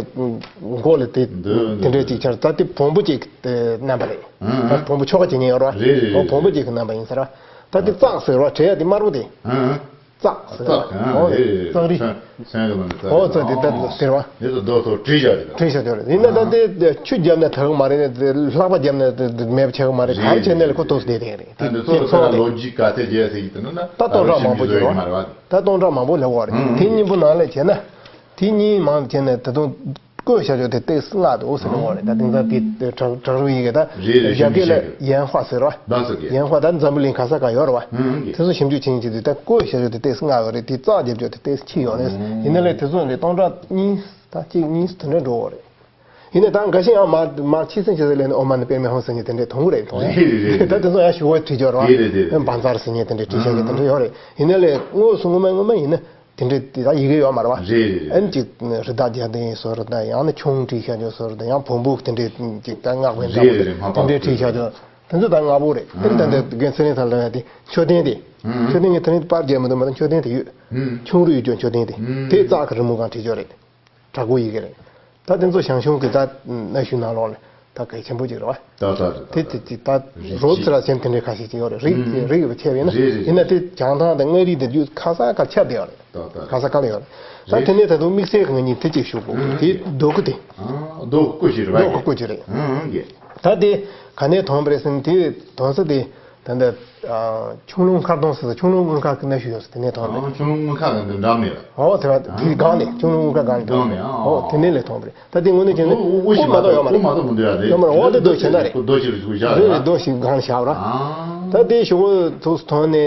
མགོ་ལ་དེ་འདི་དེ་འདྲས་ཅིག་འཆར། ད་དེ་བོང་བུ་ཅིག་དེ་རྣམ་པ་རེད། ཨང་། ད་བོང་བུ་ཆོ་ག་བྱེད་མཁན་ཡོད་རེད་བ། རེད་རེད། ཨོ་རེད་བོང་བུ་ཅིག་གི་རྣམ་པ་ཡིན་ས་ར། ད་དེ་ཙག་ཟེར་བ། བྲེ་ཡ་དེ་དམར་པོ་དེ། ཨང་། ཙག་ཟེར་བ། ཙག་ཨང་། ཨོ་རེད་རེད། ཙག་རིས། ཚོན་ཚོན་གི་ནང་ནས་ཙག་ཨོ་རེད། ཙག་དེ་ད་ཟེར་བ། འདི་ཚོ་རྡོ་ཐོག་བྲིས་བཞག་རེད། བྲིས་བཞག་རེད། ཡིན་ན་ད་ཨང་། དེ་ཆུ་བརྒྱབ་ན་དྲག་མ་རེད། ལག་པ་བརྒྱབ་ན་དེ་མེད་པ་ཆགས་མ་རེད། ག་རེ་བྱས་ནས་ལ་ཁོ་ཐུག་བསྡད་དེ་རེད། ཨ་འདི་ཚོ་ལ་ཁོ་ལ་ལོ་རྒྱུས་ག་ཚད་བྱས་ཟེར་གྱི་འདུག་ན་ད་སྟོང་ཕྲག་མང་པོ་ཡོད་རེད་བ། ད་སྟོང་ཕྲག་མང་པོ་ལབ་ཡོད་རེད། ཨང་། དེ་གཉིས་པོ་ནང་ལ་བྱས་ན། དེ་གཉིས་མང་བྱས་ནས་ད་དུང་བརྐོས་བཞག་ཅོག་དེ་ཏོག་ཙམ་ལྔ་འདུག་ཟེར་གྱི་ཡོད་རེད། ད་དེང་སང་དེ་བྲག་བྲག་རི་ཡི་གེ་ད། རེད་རེད། ཞབས་སྐད་ལ་ཞིབ་འཇུག་ཡན་ཧྭ་ཟེར་བ། ལགས་སོ་ཀྱེ། ཡན་ཧྭ་ད་འཛམ་བུ་གླིང་ག་ས་ག་ཡོད་རེད་བ། ཨང་། དེ་ཚོ་ཞིབ་འཇུག་བྱེད་མཁན་ཅིག་འདུག་ད་བརྐོས་བཞག་ཅོག་དེ་ཏོག་ཙམ་ལྔ་ཡོད་རེད། དེ་ཙག་རྒྱབ་ཅོག་དེ་ཏོག་ཙམ་ཕྱེ་ཡོད་རེད། ཨང་། ཡིན་ན་ལས་དེ་ཚོ་ལས་སྟོང་ཕྲག་གཉིས་ད་གཅིག་གཉིས་དེ་འདྲ་འགྲོ་གི་རེད། ཡིན་ནའི་ད་འགའ་ཤས་ཡང་མར་མར་ཕྱི་སེམས་ཤེས་ཚད་ལས་ནས་ཨོ་མ་ནི་པདྨའི་ཧོང་ཟེར་མཁན་དེ་འདྲས་མཐོང་གི་རེད། མཐོང་ཡ་རེད་རེད་རེད། ད་དེ་ཚོ་ཡང་ཞུ་བ་བྲིས་ཅོག་རེད་བ། རེད་རེད་རེད། བང་ཛར་ཟེར་མཁན་དེ་འདྲས་བྲིས་བཞག་མཁན་དེ་འདྲས་ཡོད་རེད། ཡིན་ནའི་ལས་དངོས་སུ་སྔོན་མ་སྔོན་མ་ཡིན་ན་དེ་འདྲས་དེ་ད་ཡི་གེ་ཡོད་མ་རེད་བ། རེད་རེད་རེད། ཨ་ནི་ཅིག་རི་དྭགས་རྒྱག་མཁན་བཟོ་འདྲ་དང་ཡང་ན་ཁྱུང་བྲིས་བཞག་རྒྱུ་བཟོ་འདྲ་དང་ཡང་བོང་བུ་དེ་འདྲས་ཅིག་ད་སྔགས་པའི་འདྲ་པོ་དེ་འདྲས་བྲིས་བཞག་རྒྱུ་དེ་ཚོ་ད་ལྔ་པོ་རེད། ཨ་ནི་ད་འདི་རྒན་ཚེ་རིང་ཚང་ལ་ཡ་དེ་མཆོད་རྟེན་དེ། མཆོད་རྟེན་གྱི་དེ་རིང་པར་རྒྱག་མི་འདུག་མ་གཏོགས་མཆོད་རྟེན་དེ་ཡོད། ཁྱུང་རུས་ཡོད་ཀྱང་མཆོད་རྟེན་དེ། དེ་ཙག་གི་རི་མོ་སྒང་བྲིས་ཅོག་རེད། བྲག་ཕུག་ཡི་གེ་རེད། ད་དེ་ཚོ་ཞང་ཞུང་གི་ད་གནའ་ཤུལ་ནང་ལོགས་ལ་ ད་གལ་ཆེན་པོ་ཅིག་རེད་བ། ད་ད་ད་དེ་དེ་དེ་ད་རིགས་རོབ་ཙམ་ལ་ཅན་དེ་འདྲའི་ཁ་ཤས་ཅིག་ཡོད་རེད། རིགས་ཀྱི་རིགས་ཡོད་པ་ཁྱད་ཡོད་ན། རེད་རེད། ཡིན་ན་དེ་བྱང་ཐང་དང་མངའ་རིས་དེ་རྒྱུད་ཁ་ས་ཁ་ཁྱབ་བསྡད་ཡོད་རེད། ད་ད་ཁ་ས་ཁ་ལ་ཡོད་རེད། ད་རེད། དེ་ནས་ད་དུང་དམིགས་བསལ་གྱི་ང་གཉིས་དེ་གཅིག་ཞུ་དགོས། ཨང་། དེ་རྡོ་སྐུ་དེ། ཨང་། རྡོ་སྐུ་ཞིག་རེད་བ། རྡོ་སྐུ་སྐུ་ཅིག་རེད། ཨང་། ཨང་། ཡེ། ད་དེ་ག་ནས་ཐོན་པ་རེད་ཟེར་ན། དེ་དོན་ས་དེ་ད་ལྟ་ཨ་ཁྱུང་ལུང་མཁར་གདོང་ཟེར་ས། ཁྱུང་ལུང་དངུལ་མཁར་གྱི་གནའ་ཤུལ་ཡོད་ས་དེ་ནས་ཐོན་པ་རེད། ཨང་། ཁྱུང་ལུང་དངུལ་མཁར་གྱི་འདི་འགྲམ་ནས་རེད། ཨོ་དེ་ར། དེའི་སྒང་ནས། ཁྱུང་ལུང་དངུལ་མཁར་སྒང་ནས་ཐོན། སྒང་ནས། ཨང་། ཨོ་དེ་ནས་ལས་ཐོན་པ་རེད། ད་དེ་དངོས་གནས་བྱས་ན་དབུ་དབུ་ཞིག་མ་གཏོགས་ཡོད་མ་རེད། དབུ་མ་གཏོགས་མི་འདུག་ཡ་དེ། ཡོད་མ་རེད། འོ་དེ་རྡོ་གཞན་དག་རེད། རྡོ་ཞིག་རུ་བཞག་རེད། རེད་རེད། རྡོ་ཞིག་སྒང་བཞག་ར། ཨང་། ད་དེ་ཞོགས་ཐུགས་སུ་ཐོན་ནས།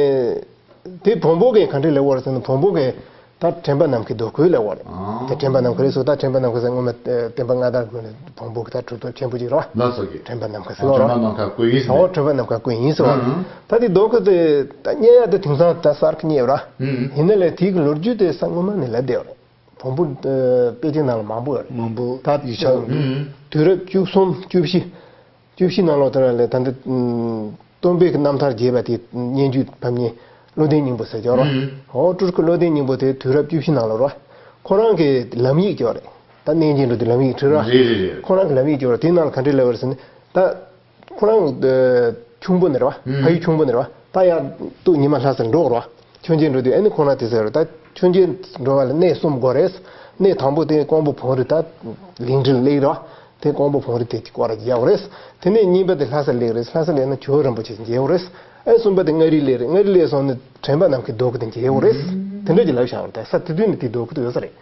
དེ་བོན་པོ་གིས་ག་འདྲས་ལབ་པ་རེད་ཟེར་ན། བོན་པོ་གིས་ད་དྲན་པ་ནམ་མཁའི་རྡོ་སྐུ་ལབ་པ་རེད། ཨང་། ད་དྲན་པ་ནམ་མཁའི་རེད་ཟེར། ད་དྲན་པ་ནམ་མཁའི་ཟེར་སྔོན་མ་ཨེ་བསྟན་པ་སྔ་དར་གྱི་བོན་པོ་གི་ད་གྲུབ་ཐོབ་ཆེན་པོ་ཅིག་རེད་བ། ལགས་སོ། གི་དྲན་པ་ནམ་མཁའི་ཟེར་བ་རེད། དྲན་པ་ནམ་མཁའི་སྐུ་ཡིན་ཟེར་བ་རེད། ཨང་། ད་དེ་རྡོ་སྐུ་དེ་ད་རྙེད་ཡ་དེ་དེང་སང་ད་གསར་གྱི་རྙེད་པ་རེད། ཨང་། ཡིན་ན་ལས་དེའི་གི་ལོ་རྒྱུས་དེ་ས་སྔོན་མ་ནས་ལབ་བསྡད་པ་རེད། བོན་པོ་ཨེ་དཔེ་ཆའི་ནང་ལ་མང་པོ་ཡོད་རེད། མང་པོ་ད་ཡིག་ཆ། ཨང་། དུས་རབས་བཅུ་གསུམ་བཅུ་བཞི། བཅུ་བཞི་ནང་ལོགས་དེ་ར་ལས་ད་འདི་ཨམ་སྟོན་པའི་གི་རྣམ་ཐར་རྒྱས་པ་དེ་སྙན་བརྒྱུད་ཕབ་མཁན་བློ་ལྡན་སྙིང་པོ་ཟེར་ཅིག་ཡོད་རེད་བ། ཨང་། ཨོ་སྤྲུལ་སྐུ་བློ་ལྡན་སྙིང་པོ་དེ་དུས་རབས་བཅུ་བཞི་ནང་ལོགས་རེད་བ། ཁོ་རང་གི་ལམ་ཡིག་ཅིག་ཡོད་རེད། ད་གནས་མཇལ་འགྲོ་དུས་ལམ་ཡིག་བྲིས་ར། རེད་རེད་རེད། ཁོ་རང་གི་ལམ་ཡིག་ཅིག་ཡོད་རེད། དེའི་ནང་ལ་ག་འདྲས་ལབ་པ་རེད་ཟེར་ན། ད་ཁོ་རང་ཨེ་ཁྱུང་པོ་ནས་རེད་བ། ཨང་། ཕ་ཡུལ་ཁྱུང་པོ་ནས་རེད་བ། ད་ཡར་སྟོད་ཉི་མ་ལྷ་སར་འགྲོ་རེད་བ། མཆོད་མཇལ་འགྲོ་དུས་ཨ་ནི་ཁོ་རང་དེ་ཟེར་རེད། ད་མཆོད་མཇལ་འགྲོ་བ་ལ་གནས་གསུམ་དགོས་རེད། གནས་དང་པོ་དེ་ཀོང་པོ་བོན་རི། ད་ལིང་ཁྲི་ལ་སླེབས་རེད་བ། དེ་ཀོང་པོ་བོན་རི་དེ་སྐོར་ར་རྒྱག་དགོས་རེད། དེ་ནས་གཉིས་པ་དེ་ལྷ་སར་སླེབས་རེད། ལྷ་སར་སླེབས་ན་ཇོ་བོ་རིན་པོ་ཆེ་མཇལ་དགོས་རེད། ཨ་གསུམ་པ་དེ་མངའ་རིས་སླེབས་རེད། མངའ་རིས་སླེབས་སོང་ན་དྲན་པ་ནམ་མཁའི་རྡོ་སྐུ་དེ་མཇལ་དགོས་རེད། དེ་འདྲ་ཅིག་ལབ་བཞག་རེད། ད་ས་དེ་དུས་ནས་དེ་རྡོ་སྐུ་དེ་ཡོད་ས་རེད།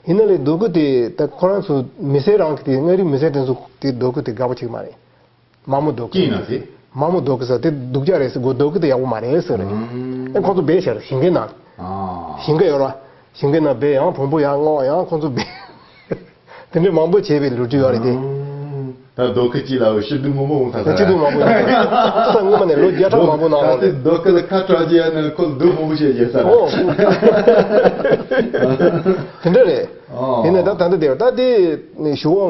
ཡིན་ན་ལས་རྡོ་སྐུ་དེ་ད་ཁོ་རང་ཚོ་མི་སེར་རང་གི་དེ། མངའ་རིས་མི་སེར་དེ་ཚོ་དེ་རྡོ་སྐུ་དེ་དགའ་པོ་བྱེད་ཀྱི་མ་རེད། མ་མོ་རྡོ་སྐུ། སྐྱིད་ན་ཟེར། མ་མོ་རྡོ་སྐུ་ཟེར་དེ་སྡུག་ཅག་རེད་ཟེར། རྡོ་སྐུ་དེ་ཡག་པོ་མ་རེད་ཟེར་རེད། ཨང་། ཨེ་ཁོང་ཚོ་སྦས་བཞག་རེད། ཞིང་ཁའི་ནང་། ཨང་། ཞིང་ཁ་ཡོད་ར། ཞིང་ཁའི་ནང་སྦས། ཡང་བོན་པོ་ཡར་བསྔོགས། ཡང་ཁོང་ཚོ་སྦས། དེ་འདྲའི་མང་པོ་བྱས་པའི་ལོ་རྒྱུས་ཡོད་རེད་དེ། ཨང་། ད་རྡོ་སྐུ་གཅིག་ལ་ཤི་སྡུག་མང་པོ་འོང་ས་རེད། ཤི་སྡུག་མང་པོ་འོང་ས་རེད། ས་སྔོན་མ་ནས་ལོ་བརྒྱ་ཕྲག་མང་པོ་ནང་ལོགས་ནས། ད་ལྟའི་རྡོ་སྐུ་ལ་ཁ་གྲག་རྒྱུ་ཡ་ནས་ཁོ་སྡུག་མང་པོ་བྱས་རྒྱུ་ས་རེད། ཨོ། དེ་འདྲ་རེད། ཨོ། ཡིན་ནའི་ད་ད་ལྟ་དེ་ད་དེ་ཞུ་བ་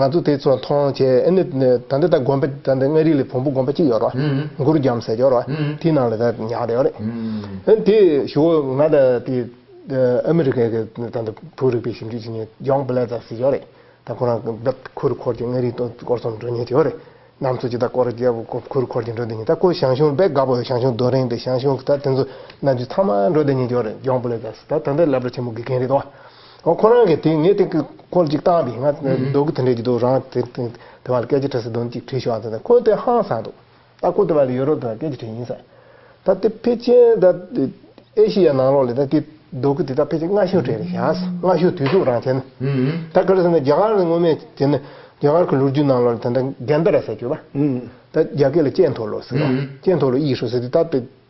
ང་ཚོ་དེ་ཚོ་མཐོང་བྱས། ཨ་ནི་ད་ལྟ་ད་དགོན་པ་ད་ལྟ་མངའ་རིས་ལ་བོན་པོ་དགོན་པ་གཅིག་ཡོད་རེད། ཨང་། མགུར་རྒྱམ་ཟེར་ཡོད་རེད། ཨང་། དེའི་ནང་ལ་ད་ཉར་བསྡད་ཡོད་རེད། ཨང་། ཨ་ནི་དེ་ཞུ་བ་ང་ད་དེ་ཨ་མི་རི་ཀའི་གི་ད་ལྟ་བོད་རིག་པའི་ཞིབ་འཇུག་བྱེད་མཁན་ཇོན་བྷི་ལེ་ཛར་ཟེར་ཡོད་རེད། ད་ཁོ་རང་ཁུར་ཁུར་གྱིས་མངའ་རིས་སྐོར་སྐོར་ཚོ་འགྲོ་མཁན་ཅིག་ཡོད་རེད། གནམ་མཚོ་ཅིག་ད་སྐོར་རྒྱག་ཁུར་ཁུར་གྱིས་འགྲོ་བསྡད་མཁན། ད་ཁོ་ཞང་ཞུང་དཔེ་དགའ་པོ་ཡོད། ཞང་ཞུང་རྡོ་རིང་དེ། ཞང་ཞུང་གི་ད་དེ་ཚོ་གནའ་རྫས་ཚང་མ་འགྲོ་བསྡད་མཁན་ཅིག་ཡོད་རེད། ཇོན་བྷི་ལེ་ཛར་ཟེར། ད་ད་ལྟ་ལབ་ར་ཆེན་མོ་དགེ་རྒན་རེད་དོ། འོ་ཁོ་རང་གིས་དེ་ངས་དེ་ཁོ་ལ་ཅིག་བཏང་བས། ང་རྡོ་སྐུ་དེ་འདྲ་ཅིག་འདུག་རང་དེ་དེ་བ་ལ་སྐད་ཆ་དྲི་ས་འདུག་ཅིག་དྲིས་ཤོག་ཨ། ད་ཁོ་དེ་ཧང་སངས་འདུག་ད་ཁོ་དེ་བ་ལ་ཡུ་རོབ་དེ་བ་སྐད་ཆ་དྲིས་ཡིན་ཟེར། ད་དེ་ཕལ་ཆེར་ད་ཨེ་ཤི་ཡ་ནང་ལོགས་ལ་ད་དེ་རྡོ་སྐུ་དེ་ད་ཕལ་ཆེར་སྔ་ཤོས་གྲས་རེད་ཤག་སྔ་ཤོས་དུས་ཚོད་རང་བྱས་ན། ཨང་། ད་ག་རེ་ཟེར་ན་རྒྱ་གར་ལ་སྔོན་མ་བྱས་ན་རྒྱ་གར་གྱི་ལོ་རྒྱུས་ནང་ལོགས་ལ་ད་ལྟ་གན་དྷ་ར་ཟེར་གྱི་ཡོད་པ། ཨང་། ད་རྒྱ་སྐད་ལ་ཅན་ཐོ་ལོ་ཟེར་བ། ཨང་། ཅན་ཐོ་ལོ་艺术ཟེར་དུས་ད་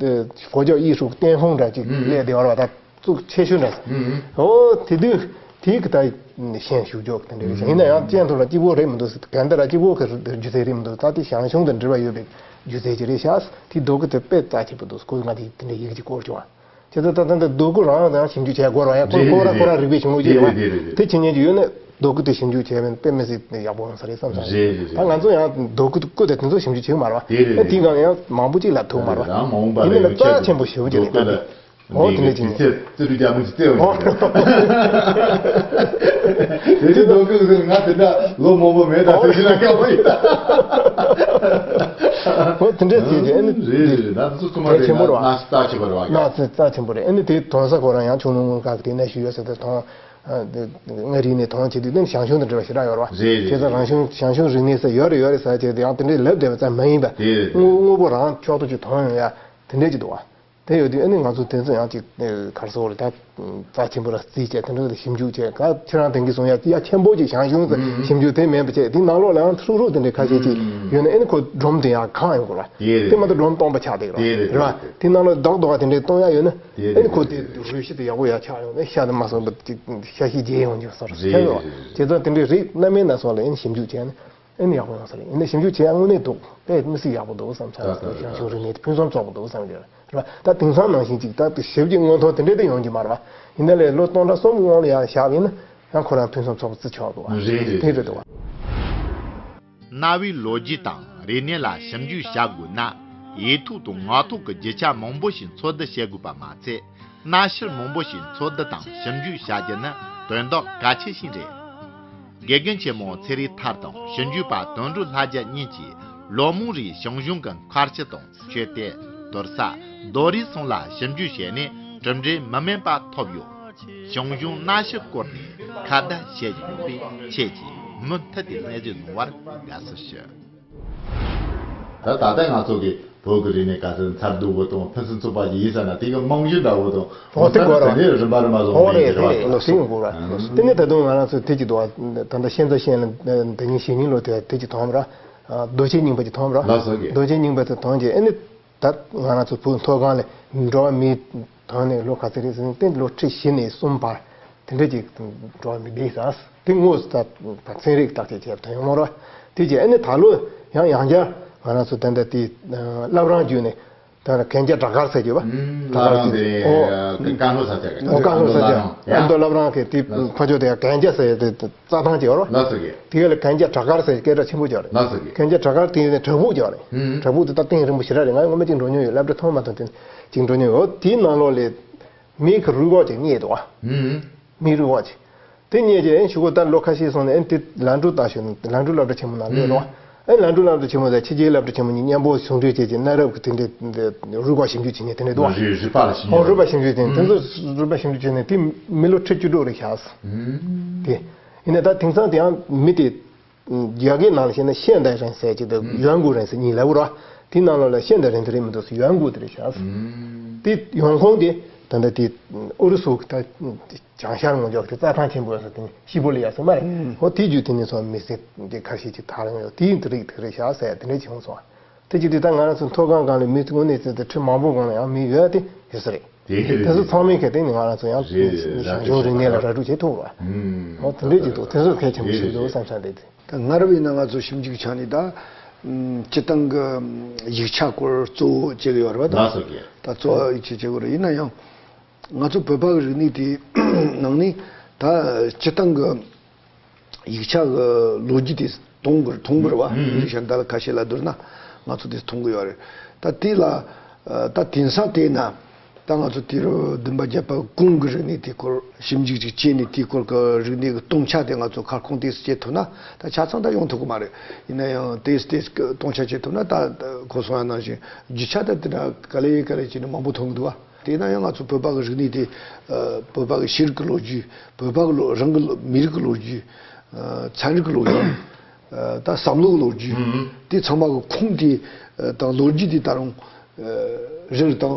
དེ་佛教艺术གི་巅峰འདྲ་ཅིག་ཨང་། སླེབས་བསྡད་ཡོད་རེད་བ། ད་གཙུག་ཆེ་ཤོས་འདྲ། ཨང་། འོ་དེ་དུས་དེའི་གི་ད་ཤན་ཞུགས་འཇོག་དེ་འདྲ་རེད་ཤག་ཨང་། ཡིན་ན་ཡང་ཅན་ཐོ་ལོ་གཅིག་པོ་རེད་མི་འདུག་ཟེར། གན་དྷ་ར་གཅིག་པོ་གི་སྒྱུ་རྩལ་རེད་མི་འདུག་ད་དེ་ཞང་ཞུང་དང་འབྲེལ་བ་ཡོད་པའི་སྒྱུ་རྩལ་ཅིག་རེད་ཤག་དེ་རྡོ་སྐུ་དེ་དཔེ་རྩ་ཆེན་པོ་འདུག་ཁོས་ང་དེ་དེ་འདྲའི་ཡི་གེ་ཅིག་བསྐུར་བྱུང་བ། བྱས་ཙང་ད་ལྟ་འདི་རྡོ་སྐུ་རང་ཡང་ཞིབ་འཇུག་བྱེད་དགོས་རེད་བ། ཡང་ཁོ་རེད་ཁོ་རང་རེད་ཁོ་རང་རིག་པའི་ཞིབ་འཇུག་བྱེད་རེད་རེད་རེད། དེ་བྱེད་མཁན་ཅིག་ཡོད་ན་རྡོ་སྐུ་དེ་ཞིབ་འཇུག་བྱས་པ་ཡིན་ན་དཔེ་མི་སྲིད་ཡག་པོ་ཡོང་ས་རེད་བསམ་ས་རེད། རེད་རེད། ད་ང་ཚོ་ཡང་རྡོ་སྐུ་སྐུ་དེ་དེ་ཚོ་ཞིབ་འཇུག་བྱེད་ཀྱི་མ་རེད་བ། རེད་རེད། ཨེ་དེའི་སྒང་ཡང་མང་པོ་ཅིག་ལབ་ཐུབ་མ་རེད་བ། རང་མ་འོངས་པ་ཡིན་ལ་ན་ཡང་རྩ་ཆེན་པོ་ཞེ་པོ་ཅིག་རེད་ད། རྡོ་སྐུ་ལ་ཨོ་དེ་འདྲ་ཅིག་ཡིན། ཨོ། དེ་རིང་རྡོ་སྐུ་ཟེར་ང་དེ་འདྲ་ལོ་མང་པོ་མེད་ད། དེ་རིང་ལ་དཀའ་པོ་ཡིན་ད། ཨོ་དེ་འདྲ་ཅིག་རེད། ཨ་ནི་རེད་རེད་རེད། ད་དེ་ཚོ་ཚང་མ་རེད། ཆེན་པོ་རེད་བ། གནའ་རྩ་ཆེན་པོ་རེད་བ། གནའ་རྩ་རྩ་ཆེན་པོ་རེད། ཨ་ནི་དེ་མཐོང་ས་ཁོ་རང་ཡང་ཁྱུང་ལུང་དངུལ་མཁར་གྱི་དེ་གནའ་ཤུལ་ཡོད་ས་དེ་མཐོང་། ཨ་དེ་མངའ་རིས་ནས་མཐོང་བྱེད་དུས་དེ་ནི་ཞང་ཞུང་དང་འབྲེལ་བ་ཞེ་དྲག་ཡོད་རེད་བ། རེད་རེད། བྱས་ཙང་རང་བྱུང་ཞང་ཞུང་རིག་གནས་ཟེར་ཡོད་རེད་ཡོད་རེད་ཟེར་བྱས་ཏེ་ཡང་དེ་འདྲའི་ལབ་བསྡད་པ་ཙམ་མ་ཡིན་པ། རེད་རེད། དངོས་དངོས་པོ་རང་ཕྱོགས་གཏོགས་ཅིག་མཐོང་ཡོང་ཡ་དེ་འདྲས་ཅིག་འདུག་བ། དེ་ཡོད་དུས་ཨ་ནི་ང་ཚོ་དེ་ཚོ་ཡང་ཅིག་ཨེ་ག་རེ་ཟེར་དགོས་རེད། ད་རྩ་ཆེན་པོ་ལ་རྩིས་བྱས་དེ་འདྲ་ལ་ཞིབ་འཇུག་བྱས། ག་ཁྱེད་རང་དེང་གི་གསུང་ཡ་ཡ་ཆེན་པོ་ཅིག་ཞང་ཞུང་ཟེར་ཨུམ་ཞིབ་འཇུག་དེ་མེད་པ་བྱས། དེ་ནང་ལོགས་ལ་ཡང་ཧྲུག་ཧྲུག་དེ་འདྲའི་ཁ་ཤས་ཅིག་ཨུམ་ཡོད་ན་ཨ་ནི་ཁོ་སྒྲོམ་དེ་ཡང་གང་ཡོང་དགོས་ར། དེ་རེད། དེ་མ་གཏོགས་སྒྲོམ་སྟོང་པ་ཆགས་བསྡད་ཀྱི་ར། དེ་རེད། རེད་བ། དེ་རེད། དེ་ནང་ལོགས་རྡོག་རྡོག་དེ་འདྲའི་གཏོང་ཡ་ཡོད་ན་དེ་ཨ་ནི་ཁོ་དེ་རེད། རུས་གཤིས་དེ་ཡག་པོ་ཡ་ཆགས་ཡོང་ནས་ཤ་དེ་མ་སོང་བ་ཅིག་ཤ་ཤེད་རྒྱས་ཡོང་རྒྱུ་སོགས་རེད། རེད་རེད། བྱས་ཙང་དེ་འདྲའི་རིགས་སྣ་མིན་སྣ་ཚོགས་ལ་ཨ་ནི་ཞིབ་འཇུག་བྱས་ན། ཨེ་ནི་ཡག་པོ་ཡོང་ས་རེད། ཡིན་ན་ཞིབ་འཇུག་བྱེད་ཡ་དངོས་གནས་འདུག་དཔེ་མི་སྲིད་ཡག་པོ་འདུག་བསམ་ཚར། ད་ད་ད་ཞང་ཞུང་རིག་གནས་དེ་ཕུན་སུམ་ཚོགས་པོ་འདུག་བསམ་གྱི་རེད་བ། ད་དེང་སང་ནང་བཞིན་ཅིག་ད་དེ་ཞིབ་ཀྱི་མངོན་མཐོ་དེ་འདྲས་དེ་ཡོང་གི་མ་རེད་བ། ཡིན་ན་ལས་ལོ་སྟོང་ཕྲག་གསུམ་གྱི་སྔོན་ལ་ཡང་བཞག་པ་ཡིན་ན་ཡང་ཁོ་རང་ཕུན་སུམ་ཚོགས་པོ་བརྩི་ཆོག་འདུག་བ། རེད་རེད། དེ་རེད་འདུག་བ། གནའ་བོའི་ལོ་རྒྱུས་དང་རིག་གནས་ལ་ཞིབ་འཇུག་བྱ་དགོས་ན། ཡིག་ཐོག་དང་ངག་ཐོག་གི་རྒྱུ་ཆ་མང་པོ་ཞིག་འཚོལ་བསྡུ་བྱེད་དགོས་པ་མ་ཚད། གནའ་ཤུལ་མང་པོ་ཞིག་འཚོལ་བསྡུ་དང་ཞིབ་འཇུག་བྱ་རྒྱུ་ནི་དོན་དག་གལ་ཆེ་ཞིག་རེད། དགེ་རྒན་ཆེན་མོ་ཚེ་རིང་ཐར་དང་ཞིབ་འཇུག་པ་དོན་གྲུབ་ལྷ་རྒྱལ་གཉིས་ཀྱིས་ལོ་མང་རིང་ཞང་ཞུང་གི་མཁར་ཤུལ་དང་མཆོད་རྟེན། རྡོ་ས། རྡོ་རིང་སོགས་ལ་ཞིབ་འཇུག་བྱས་ནས་གྲུབ་འབྲས་མི་དམན་པ་ཐོབ་ཡོད། ཞང་ཞུང་གནའ་ཤུལ་སྐོར་ནས་ཁ་བརྡ་བྱེད་ཀྱི་ཡོད་པས། ཁྱེད་ཀྱིས་མུ་མཐུད་དེ་གནས་ཚུལ་གནང་བར་དགའ་བསུ་ཞུ། ད་ད་ལྟ་ང་ཚོ་གི་བོད་ཀྱི་རིག་གནས་ག་ཚོད་མཚར་སྡུག་པོ་དང་ཕུན་སུམ་ཚོགས་པ་ཞིག་ཡིན་ཟེར་ན། དེ་གི་རྨང་གཞི་འདྲ་བོ་དང་། ཨོ་དེ་དགོས་ར། དེ་ནས་རིམ་པ་རིམ་པ་བཟོ་ཨོ་དགོས་རེད་ཀྱི་རེད་པ། དེ་ནས་ད་དུང་ང་རང་ཚོ་དེ་གི་འདུག་བ། ད་ལྟ་ཤན་རྩ་ཤན་ལ་འདི་ཉིད་གཞེས་ནིང་ལོ་དེ་དེ་གི་ཐོན་པ་ར། རྡོ་རྗེ་རྙིང་པ་གི་ཐོན་པ་ར། ལགས་སོ་གི། རྡོ་རྗེ་རྙིང་པ་དེ་ཐོན་རྗེས་ཨ་ནི། ད་ང་རང་ཚོ་བོད་མཐོ་སྒང་ལ་འགྲོ་བ་མིའི་ཐོག་ནས་ལོ་ག་ཚོད་རེད་ཟེར་ན། ཏན་ལོ་ཁྲི་བཞི་ནས་གསུམ་བར་དེ་འདྲ་ཅིག་འགྲོ་བ་མི་བསྡད་ས། དེ་དངོས་སུ་ད་ཚན་རིག་བརྟག་དཔྱད་བྱས་པ་དང་ཡོང་མ་རེད། དེ་རྗེས་ཨ་ནི་ད་ལོ་ཡང་ཡང་བསྐྱར་ང་རང་ཚོ་ད་ལྟ་དེ་བླ་བྲང་བརྒྱུད་ནས་ད་གན་རྐྱལ་བྲག་དཀར་ཟེར་གྱི་བ། བྲག་དཀར་དེ་ཨོ་ཀན་ལྷོ་ས་ཆ་གི། ཨོ་ཀན་ལྷོ་ས་ཆ། ཨ་མདོ་བླ་བྲང་གི་དེ་ཕ་ཕྱོགས་དེ་གན་རྐྱལ་ཟེར་དེ། རྩྭ་ཐང་ཅིག་ཡོད་རེད། ལགས་སོ་གི། དེ་ག་ལ་གན་རྐྱལ་བྲག་དཀར་ཟེར་སྐད་གྲགས་ཆེན་པོ་ཅིག་ཡོད་རེད། ལགས་སོ་གི། གན་རྐྱལ་བྲག་དཀར་དེ་ནས་བྲག་ཕུག་ཅིག་ཡོད་རེད། ཧུམ། བྲག་ཕུག་དེ་ད་གཏིང་རིང་པོ་ཞེ་དྲག་རེད། ང་སྔོན་མ་གཅིག་འགྲོ་མྱོང་ཡོད། སློབ་གྲྭ་ཐོན་མ་ཐོན་དེ་གཅིག་འགྲོ་མྱོང་ཡོད། དེའི་ནང་ལོགས་ལ་མིའི་གི་རུས་ཁོག་ཅིག་རྙེད་འདུག་བ། ཧུམ། མིའི་རུས་ཁོག་ཅིག་དེ་རྙེད་རྗེས་ཨེ་ཤུ་གུ་ད་ལོ་ཁ་ཤས་སོང་ནས་ཨེ་དེ་ལན་གྲུ་ལྟ་ཞུ་ནས་ལན་གྲུ་སློབ་གྲྭ་ཆེན་མོ་ནང་སླེབས་རུང་། ཨེ་ལན་གྲུ་སློབ་གྲྭ་ཆེན་མོ་དང་ཕྱི་རྒྱལ་སློབ་གྲྭ་ཆེན་མོ་གཉིས་མཉམ་པོ་ཟུང་འབྲེལ་བྱས་ཀྱི་གནའ་རབས་ཀྱི་དེ་འདྲའི་རུས་ཁོག་ཞིབ་འཇུག་བྱེད་མཁན་དེ་འདྲ་འདུག་བ། རུས་རུས་པ་ལ་ཞིབ་འཇུག་ཨོ་རུས་པ་ཞིབ་འཇུག་བྱེད་མཁན་དེ་ཚོ་རུས་པ་ཞིབ་འཇུག་བྱས་ནས་དེ་མི་ལོ་ཁྲི་བཅུ་དྲུག་རེད་ཤག་དེ་ཡིན་ན་ད་དེང་སང་དེ་ཡང་མི་དེ་རྒྱ་སྐད་ནང་ལ་བཤད་ན་现代人ཟེར་གྱི་འདུག 远古人ཟེར་གཉིས་ལབ་ར། དེ་ནང་ལོགས་ལ་现代人དེ་རེད་མི་འདུག 远古དེ་རེད་ཤག་དེ་ཡོང་ཁུངས་དེ་ད་ལྟ་དེ་ཨུ་རུ་སུ་གི་ད། བྱང་ཤར་ངོས་ཕྱོགས་ཀྱི་རྩྭ་ཐང་ཆེན་པོ་ཟེར་དེ་ནི་ཤི་པོ་ལི་ཡ་ཟེར་མ་རེད། ཧོ་དེའི་རྒྱུད་དེ་ནས་སོང་མི་སེར་དེ་ཁ་ཤས་ཀྱིས་ད་རང་ཡོད་དེའི་འདི་རིགས་དེ་རེད་ཤག་ཟེར་དེ་འདྲས་བྱུང་སོང་། དེ་ཅི་སྟེ་ད་ང་རང་ཚོ་མཐོ་སྒང་སྒང་ལ་མི་དངོས་གནས་བཙལ་ཏེ་ཁྲི་མང་པོ་སྒང་ལ་ཡང་མི་ཡོད་དེ་ཡོད་ས་རེད། དེ་ཚོ་ཚང་མའི་གལ་ཏེ་ནི་ང་རང་ཚོ་ཡང་ཞང་ཞུང་རིག་གནས་ལ་ར་སྤྲོད་བྱེད་ཐུབ་ར། ཧོ་དེ་འདྲས་ཀྱི་འདུག་དེ་ཚོ་གལ་ཆེན་པོ་ཞིག་འདུག་བསམ་ས་འདི་དེ། ད་སྔ་རབས་ཡིན་ན་ང་ཚོ་ཞིབ་འཇུག་ཆ་ནས་ད་སྤྱིར་བཏང་གི་ཡིག་ཆ་སྐོར་གཙོ་བོ་བྱེད་ཀྱི་ཡོད་རེད་བ། ད་ལགས་སོ་གི། ད་གཙོ་བོ་ཡིག་ཆ་བྱེད་དགོས་རེད། ཡིན་ན་ཡང་ང་ཚོ་བོད་པ་གི་རིག་གནས་དེ་ནང་ནས་ད་སྤྱིར་བཏང་གི་ཡིག་ཆ་གི་ལོ་རྒྱུས་དེ་མཐོང་དགོས་མཐོང་དགོས་རེད་བ། ཧུམ། ཡིག་ཆ་འདི་ལ་ཁ་ཤས་ལ་བསྡུར་ན་ང་ཚོ་དེ་མཐོང་གི་ཡོད་རེད། ད་དེ་ལ་ད་དེང་སང་བལྟས་ན་ད་ང་ཚོ་དུས་རབས་བདུན་པ་བརྒྱད་པ་གོང་གི་རིག་གནས་དེ་སྐོར་ཞིབ་འཇུག་ཅིག་བྱས་ནས་དེའི་སྐོར་གྱི་རིག་གནས་ཀྱི་སྟོང་ཆ་དེ་ང་ཚོ་ཁ་སྐོང་ཏོག་ཙམ་བྱེད་ཐུབ་ན་ད་ཆ་ཚང་ད་ཡོང་ཐུབ་ཀྱི་མ་རེད། ཡིན་ན་ཡང་ཏོག་ཙམ་ཏོག་ཙམ་སྟོང་ཆ་བྱེད་ཐུབ་ན་ད་གོང་གསུངས་པ་ནང་བཞིན་རྒྱུ་ཆ་ད་དེ་འདྲ་ག་ལེ་ག་ལེ་བྱས་ནས་མང་པོ་ཐོན་གྱི་འདུག་བ། དེས་ན་ཡང་ང་ཚོ་བོད་པ་གི་རིག་གནས་དེ་ཨ་བོད་པ་གི་ཤེས་རིག་གི་ལོ་རྒྱུས། བོད་པ་གི་ལོ་རང་གི་ལོ་མི་རིགས་ཀྱི་ལོ་རྒྱུས། ཨ་ཚན་རིག་གི་ལོ་རྒྱུས། ཨ་ད་བསམ་བློ་གི་ལོ་རྒྱུས། ཨུམ། དེ་ཚང་མ་གི་ཁུངས་དེ་ཨ་དང་ལོ་རྒྱུས་དེ་ད་རུང་ཨ་རིང་རུ་བཏང་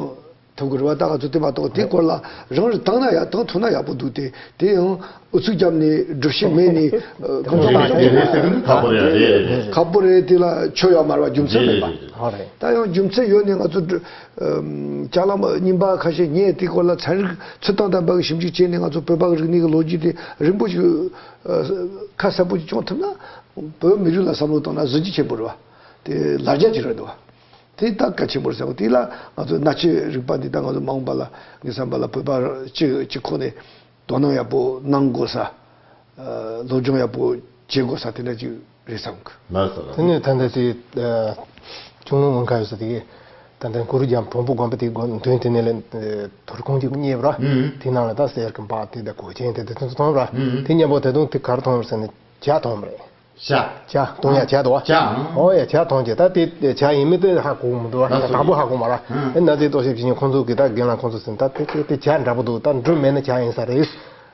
ཐུབ་ཀྱི་རེད་བ། ད་ང་ཚོ་དེ་མ་གཏོགས་དེ་སྐོར་ལ་རིང་རུ་བཏང་ན་ཡག་བཏང་ཐུབ་ན་ཡག་པོ་འདུག་དེ་དེ་ཡང་ཨུ་ཚུགས་བརྒྱབ་ནས་སྒྲུབ་བྱེད་མེད་ནས་ཨ་ཁོང་ཚོ་ཁག་པོ་རེད། ཁག་པོ་རེད། དེ་ལ་ཆོ་ཡོད་མ་རེད་བ། རྒྱུ་མཚན་མེད་པ། ཧོ་རེད། ད་ཡང་རྒྱུ་མཚན་ཡོད་ནས་ང་ཚོ་སྒྲུབ། ཨམ། ཅ་ལག་རྙིང་པ་ཁ་ཤས་རྙེད། དེ་སྐོར་ལ་ཚན་རིག་ཚུལ་དང་ལྡན་པ་གི་ཞིབ་འཇུག་བྱས་ནས་ང་ཚོ་བོད་པ་གི་རིག་གནས་ཀྱི་ལོ་རྒྱུས་དེ་རིང་པོ་ཞིག་ཨ་ཁ་གསལ་པོ་ཞིག་སྐྱོང་ཐུབ་ན། བོད་མི་རིགས་ལ་བསམ་བློ་བཏང་ན་གཟི་བརྗིད་ཆེན་པོ་རེད་བ། དེ་ལ་རྒྱ་ཅིག་རེད་འདུག་བ། དེ་ད་གལ་ཆེན་པོ་རེད་བསམ་གི། དེ་ལ་ང་ཚོ་གནའ་རྫས་རིག་པ་འདི་ད་ང་ཚོ་མ་འོངས་པ་ལ་ངས་བསམ་པ་ལ་བོད་པ་སྤྱི་སྤྱི་ཁོག་ནས་དོ་སྣང་ཡག་པོ་གནང་དགོས་ས། ཨ་སློབ་སྦྱོང་ཡག་པོ་བྱེད་དགོས་ས་དེ་འདྲ་ཅིག་རེད་བསམ་གི། ལགས་སོ། དེ་ནས་ད་ལྟ་དེ་ཨ་ཁྱུང་ལུང་དངུལ་མཁར་ཡོད་ས་དེ་གི་ད་ལྟ་གུ་རུ་རྒྱལ་བོན་པོ་དགོན་པ་དེ་དགོན་མདུན་དེ་ནས་ལ་ཨ་དུར་ཁུང་ཅིག་རྙེད་པ་ར། ཨུམ། དེ་ནང་ལ་ད་གསེར་གྱི་འབག་དེ་དང་གོས་ཆེན་དེ་དེ་ཚོ་མཐོང་ར། ཨུམ། དེ་མཉམ་པོ་ད་དུང་དེ་ག་རེ་མཐོང་ར་ཟེར་ན་ཇ་མཐོང་བ་རེད། ཇ། ཇ་བཏུང་ཡག་ཇ་འདུག་བ། ཇ། ཨང་། ཨོ་ཡ་ཇ་མཐོང་རྗེས་ད་དེ་ཇ་ཡིན་མིན་དེ་ཧ་གོ་མི་འདུག་བ། ལགས་སོ། དང་པོ་ཧ་གོ་མ་ར། ཨང་། ཨེ་གནའ་རྫས་རྟོག་ཞིབ་བྱེད་མཁན་ཁོང་ཚོ་གིས་ད་རྒན་ལགས་ཁོང་ཚོ་ཟེར་ད་དེ་དེ་དེ་ཇ་འདྲ་པོ་འདུག་ད་འབྲུ་མེད་ན་ཇ་ཡིན་ས་རེད།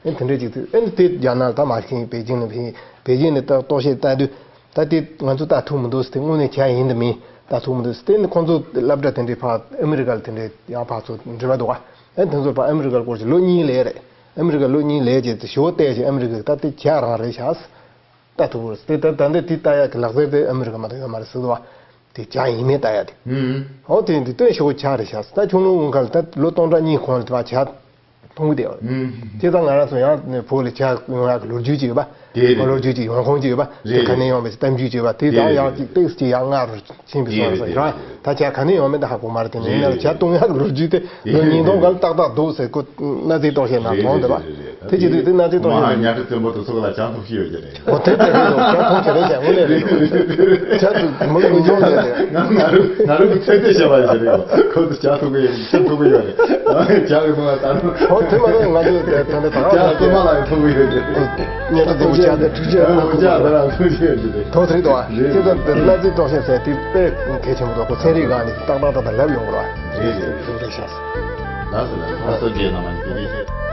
ཨེ་དེ་འདྲས་ཅིག་དུས་ཨེ་དེ་རྒྱ་ནག་ད་མ་ཤེས་པེ་ཅིང་ལ་ཕེབས། པེ་ཅིང་ལ་ད་རྟོག་ཞིབ་ལྟ་དུས་ད་དེ་ང་ཚོ་ལྟ་ཐུབ་མི་འདུག་ཟེར། དེ་དངོས་གནས་ཇ་ཡིན་དང་མིན་ལྟ་ཐུབ་མི་འདུག་ཟེར། དེ་ནི་ཁོང་ཚོ་སློབ་གྲྭ་དེ་འདྲས་ཕར་ཨ་མི་རི་ཀ་ལ་དེ་འདྲས་ཡང་ཕར་ཚུར་འགྲིམས་པ་འདུག་བ། ཨེ་དེ་ཚོ་ཕར་ཨ་མི་རི་ཀ་ལ་སྐོར་ཞིག་ལོ་གཉིས་ལས་རེད། ཨ་མི་རི་ཀ་ལོ་གཉིས་ལས་རྗེས་དེ་ཞོ་བལྟས་ཤིང་ཨ་མི་རི་ཀ་ད་དེ་ཇ་རང་རེད་ཤག་ལྟ་ཐུབ་པ་རེད། དེ་ད་ད་འདི་དེ་ལྟ་ཡག་གི་ལག་རྩལ་དེ་ཨ་མི་རི་ཀ་མ་གཏོགས་ཡོད་མ་རེད་ཟེར་བ། དེ་ཇ་ཡིན་མིན་ལྟ་ཡག་དེ། ཨུམ། འོ་དེ་འདི་སྟོན་ཞོ་ཇ་རེད་ཤག་ད་ཁྱུང་ལུང་དངུལ་མཁར་ལ་ད་ལོ་སྟོང་ཕྲག་གཉིས་གོང་ལ་དེ་བ་ཇ་འཐུང་གི་བསྡད་པ་རེད། ཨུམ། དེ་ད་ང་རང་ཚོ་ཡང་བོད་ལ་ཇ་ཡོང་ཡག་གི་ལོ་རྒྱུས་ཅིག་ཡོད་པ། དེ་རེད། ལོ་རྒྱུས་ཅིག་ཡོང་ཁུངས་ཅིག་ཡོད་པ། དེ་རེད། ག་ནས་ཡོང་བའི་གཏམ་རྒྱུད་ཅིག་ཡོད་པ། དེ་ད་རེད། ཡག་ཅིག་ཏོག་ཙམ་ཅིག་ཡག་སྔ་རུ་ཕྱིན་པའི་བཟོ་འདྲ་ཞིག་རེད། ད་ཇ་ག་ནས་ཡོང་མིན་ད་ཧ་གོ་མ་རེད། དེ་ནས་ཡིན་ན་ཇ་འཐུང་ཡག་གི་ལོ་རྒྱུས་དེ་ལོ་ཉིས་སྟོང་སྒང་ལ་ཏག་ཏག་འདུག་ཟེར་ཁོ་གནའ་རྫས་རྟོག་ཞིབ་ནང་མཐོང་བསྡད་པ། རེད་རེད། དེ་བྱེད་དུས་དེ་ན་ཚོད་གཏོང་མ་ཤེས་ཉ་ཁྲི་བཙན་པོ་དེ་ཚོ་ལ་ཅང་ཐུག་ཤེས་ཡོད་ཀྱི་རེད། འོ་དེ་ལྟ་བུ་ཡོད་ཀྱང་ཐུག་ཀྱི་རེད་ཀྱང་དངོས་གནས་རེད། ཁྱེད་ཚོ་མི་ལ་མི་འཇོག་ནས་རེད། ང་ང་རུ་ང་རུ་གི་ཚོད་ལྟ་བྱས་པ་ཞིག་རེད། ཁོ་ཚོ་ཇ་ཐུག་གི་ཡོད། ཇ་ཐུག་གི་ཡོད་རེད། ཇ་གི་ཐུག་ལ་ད་རུང་། འོ་དེ་མ་གཏོགས་ང་ཚོས་དེ་དོན་དེ་ད་ཇ་ག་སོ་མ་ལ་ཡང་ཐུག་གི་ཡོད་རེད། ཉན་ཐོས་རྫོགས་པའི་ཇ་དེ་དྲུག་ཅུ་ཨ་ཁུ་ཇ་ད་རང་ཐུག་གི་ཡོད་རེད། དོ་དེ་རེད་དོ། རེད། ཁྱེད་ཚོ་དེ་གནའ་རྫས་བཙོང་མཁན་ཟེར་དེ་དཔེ་གལ་ཆེན་པོ་འདུག་ཁོ་ཚན་རིག་སྒང་ནས་ཏག་ཏག་ཏག་ཏག་ལབ་ཡོང་གི་རེད། རེད་རེད། རེད་ཤག་ལགས་སོ་ལགས་སོ། ལགས་སོ་རྗེས་གནང་མ་ཉིད་དེ་རེད།